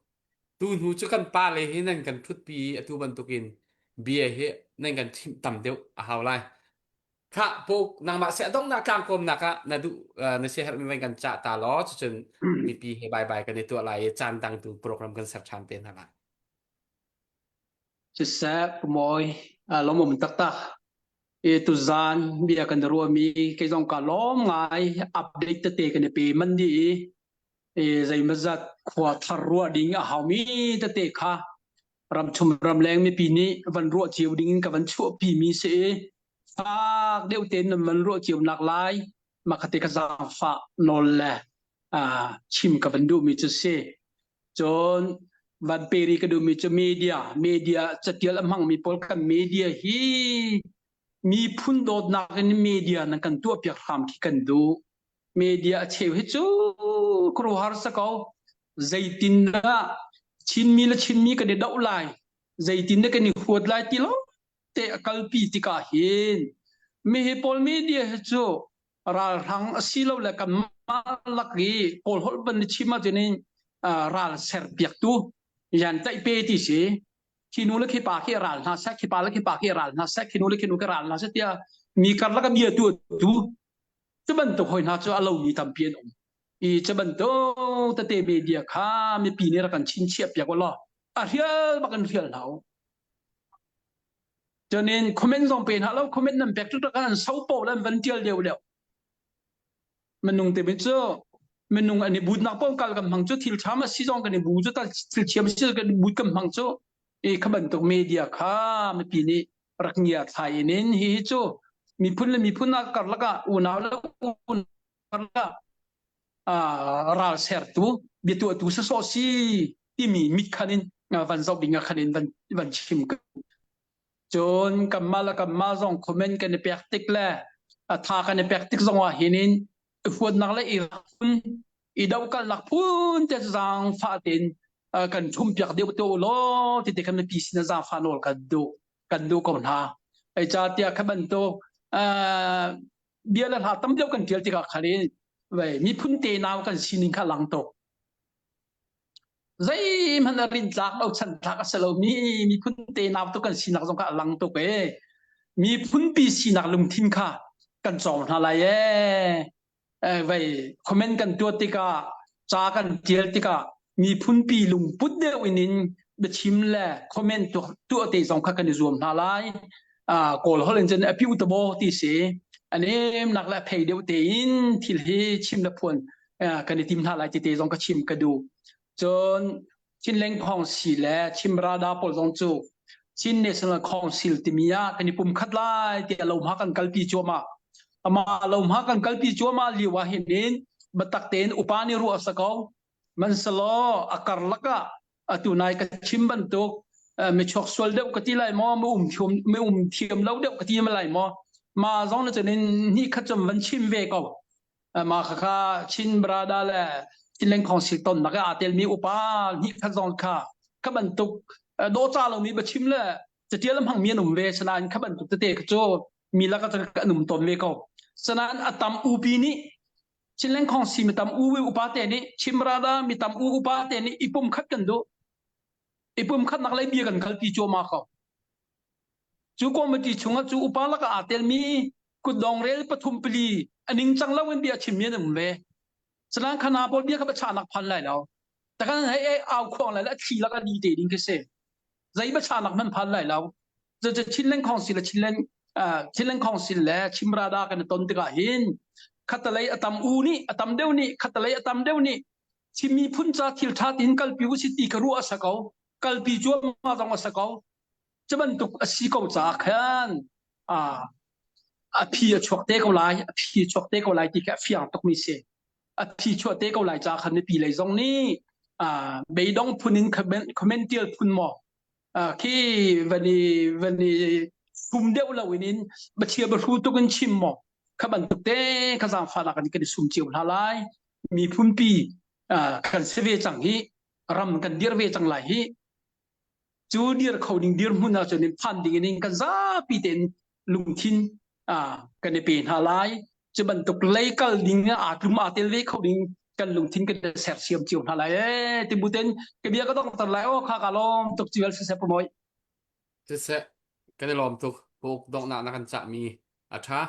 Tu hnu cu kan pale hi nan kan ṭhutpi i atu bantukin bia hi nan kan chimh tam deuh a hau lai. Khah puk nangmah seh donghnak tlangkawmnak ah na duh na siaherhmi van kan cah ta law cucun mipi he bye bye kan i tuah lai i caan dang tu program kan ser ṭhan te hna lai. Siseh Pumawi lawmawm taktak i tuzaan bia kan ruahmi kei zong ka lawm ngai update tete kan i pe man dih i i zeimazat khua thar ruah ding a haumi tete kha ramchum ramleng mipi nih van ruah cio ding in ka van chuahpi mi si i fak deuh tein nan van ruah cio nak lai makhate ka zaangfah nawl le chim ka van duhmi cu si cun van peri ka duhmi cu media media catial a hmangmi pawl kan media hi miphun dawtnak in media nan kan tuah piak hram khi kan duh media a cheu hi cu khuaruahhar sa ko zeitindah Chinmi le Chinmi kan i doh lai zeitindah kan i huat lai ti lo te a kalpi tikah hin mihi pawl media hi cu ralhrang a si lo le kanmah lak i kawl holh ban ni chim ahcun in ral serpiaktu yan tlaih pe ti si khi nu le khi pa khi ral hna seh khi pa le khi pa khi ral hna seh khi nu le khi nu khi ral hna seh tiah mi karlak a bia tu tu cu bantuk hoi hna cu a lomi tampi an um i cu bantuk tete media kha mipi nih rak kan chinchiah piak u law a hrial bak in hrial hna u Cunin comment zong pe hna lo comment nan pek tuk an so po lan van tial deuh deuh minung te cu minung an i butnak paoh kal kan hmang cu thil ṭha ma si zong kan i bu cu thil thiam si kan i but kan hmang cu i kha bantuk media kha mipi nih rak ngia thlai in in hi hi cu miphun le miphun ah karlak ah unau le unau karlak ah ral sertu biatuahtu sawsawh si timi mit khan in van zoh ding ah khan in van van chim cun kanmah le kanmah zong comment kan i pek tik le tha kan i pek tik zong ah hin in huatnak le i phun i dokalnak phun te zaangfah tein kan ṭhum piak deuh te u law ti te khan mipi sin ah zaangfah nawl kan duh kan duh ko hna. Ei ca tiah kha bantuk bia le hla tam deuh kan ṭial tikah khan in miphun te nau kan sining kha lang tuk. Zeihmanh a rin tlak lo chan tlak a si lo mi miphun te nau tu kan sinak zong kha a lang tuk e. Miphun pi sinak lungthin kha kan cawng hna lai e. Vei comment kan tuah tikah ca kan tial tikah miphun pi lungput deuh in in biachim le comment tuah te zong kha kan i zuam hna lai. Kawl holh in cun a piu tabo ti si. Anem nak le phei deuh tein thil hi chim le phuan kan i tim hna lai ti te zong ka chim ka duh. Cun Chinleng Council le Chim Rada pawl zong cu Chin National Council timi ah kan i pumkhat lai tiah lohma kan kalpi cuahmah. Amah lohma kan kalpi cuahmah lio ah hin in biatak tein upa nih ruah sa ko. Mansalaw a karlak ah atu nai ka chim bantuk mi chuak sual deuh ka ti lai maw mi um thiam mi um thiam lo deuh ka ti lai maw ma zong na cun in ni khat cum van chim ve ko mah khakha Chin Brada le Chinland Council tonnak ah aa telmi upa hnih khat zong kha kha bantuk dawca lomi biachim le catial hmangmi an um ve sanain kha bantuk tete kha cu mi lak ah an um tawn ve ko sanain a tam upi nih Chinland Council mi tam u upa te nih Chin Brada mi tam u upa te nih i pum khat kan duh i pum khat nak lei bia kan kalpi cuahmah ko Cu committee chungah cu upa lakah aa telmi kutdong rel pathum pali a ningcang lo in bia chimmi an um ve. Salang khana pawl bia kha biachahnak phan lai lo. Takan hei ei au khuang lai le a thli lak a di te ding khi si. Zei biachahnak hmanh phan lai lo. Cu Chinland Council le Chinland Chinland Council le Chimrada kan i ton tikah hin khatalei a tam u nih a tam deuh nih khatalei a tam deuh nih Chin miphun ca thil ṭha tiin kalpi u si ti ka ruah a sa ko. Kalpi cuahmah zong a sa ko. Cu bantuk a si ko caah khan a phi a chuak te ko lai, a phi a chuak te ko lai ti khi a fiang tukmi si. A phi chuah te ko lai caah khan mipi lei zong nih beidong phun in comment tial phun maw khi van i van i sum deuh lo in in bachia bahru tuk in chim maw kha bantuk te kha zaangfahnak in kan i sum cio hna lai. Miphunpi kan si ve cang hi ram kan dir ve cang lai hi Cu dir kho ding dirhmun ahcun in phan ding in kan zapi tein lungthin kan i pe hna lai. Cu bantuk lei kal ding aa tlum aa tel ve kho ding kan lungthin kan sersiam cio hna lai. Eh ti bu ten ka bia ka dong tar lai o kha ka lawm tuk civel siseh pumoi. Siseh kan i lawm tuk puk donghnak na kan cahmi a ṭha.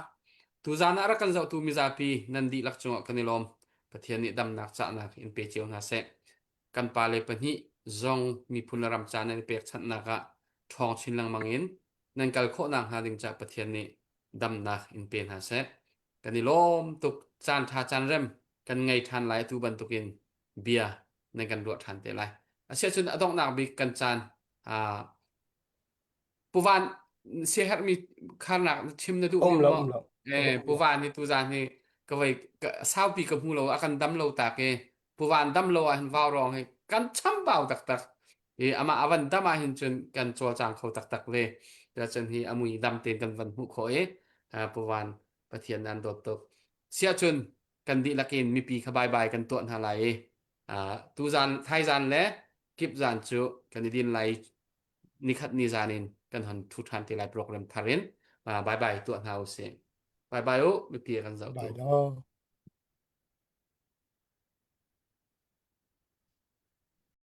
Tuzaan ah rak kan zohtu mizapi nan dihlak cungah kan i lawm. Pathian nih damnak cahnak in pe cio hna seh. Kan pale pahnih zong miphun le ram ca nan i pekchanhnak ah ṭhawng chin lengmang in nan kal khawh nakhnga ding caah Pathian nih damnak in pe hna seh. Kan i lawm tuk. Caan ṭha caan rem kan ngei ṭhan lai atu bantukin bia nan kan ruah ṭhan te lai. Asiahcun a donghnak bik kan caan aa Pu Van siaherhmi kharnak chim na duh Um rih lo maw? um lo. Eh, Pu Van hi tuzaan hi ka vei ka, saupi ka hmu lo a kan dam lo tak i Pu Van dam lo ah hin vaurawng hi kan chambau taktak. I amah a van dam ah hin cun kan cawlcang kho taktak ve. Cun hi a mui dam tein kan van hmuh khawh i Pu Van Pathian nan dawt tuk. Siahcun kan dihlak in mipi kha bye bye kan tuah hna lai i tuzaan thaizaan le kip zaan cu kan i din lai nikhat ni zan in kan hon thu ṭhan te lai program thar in bye bye tuah hna usih. Bye bye u mipi kan zoh tu. Bye lo.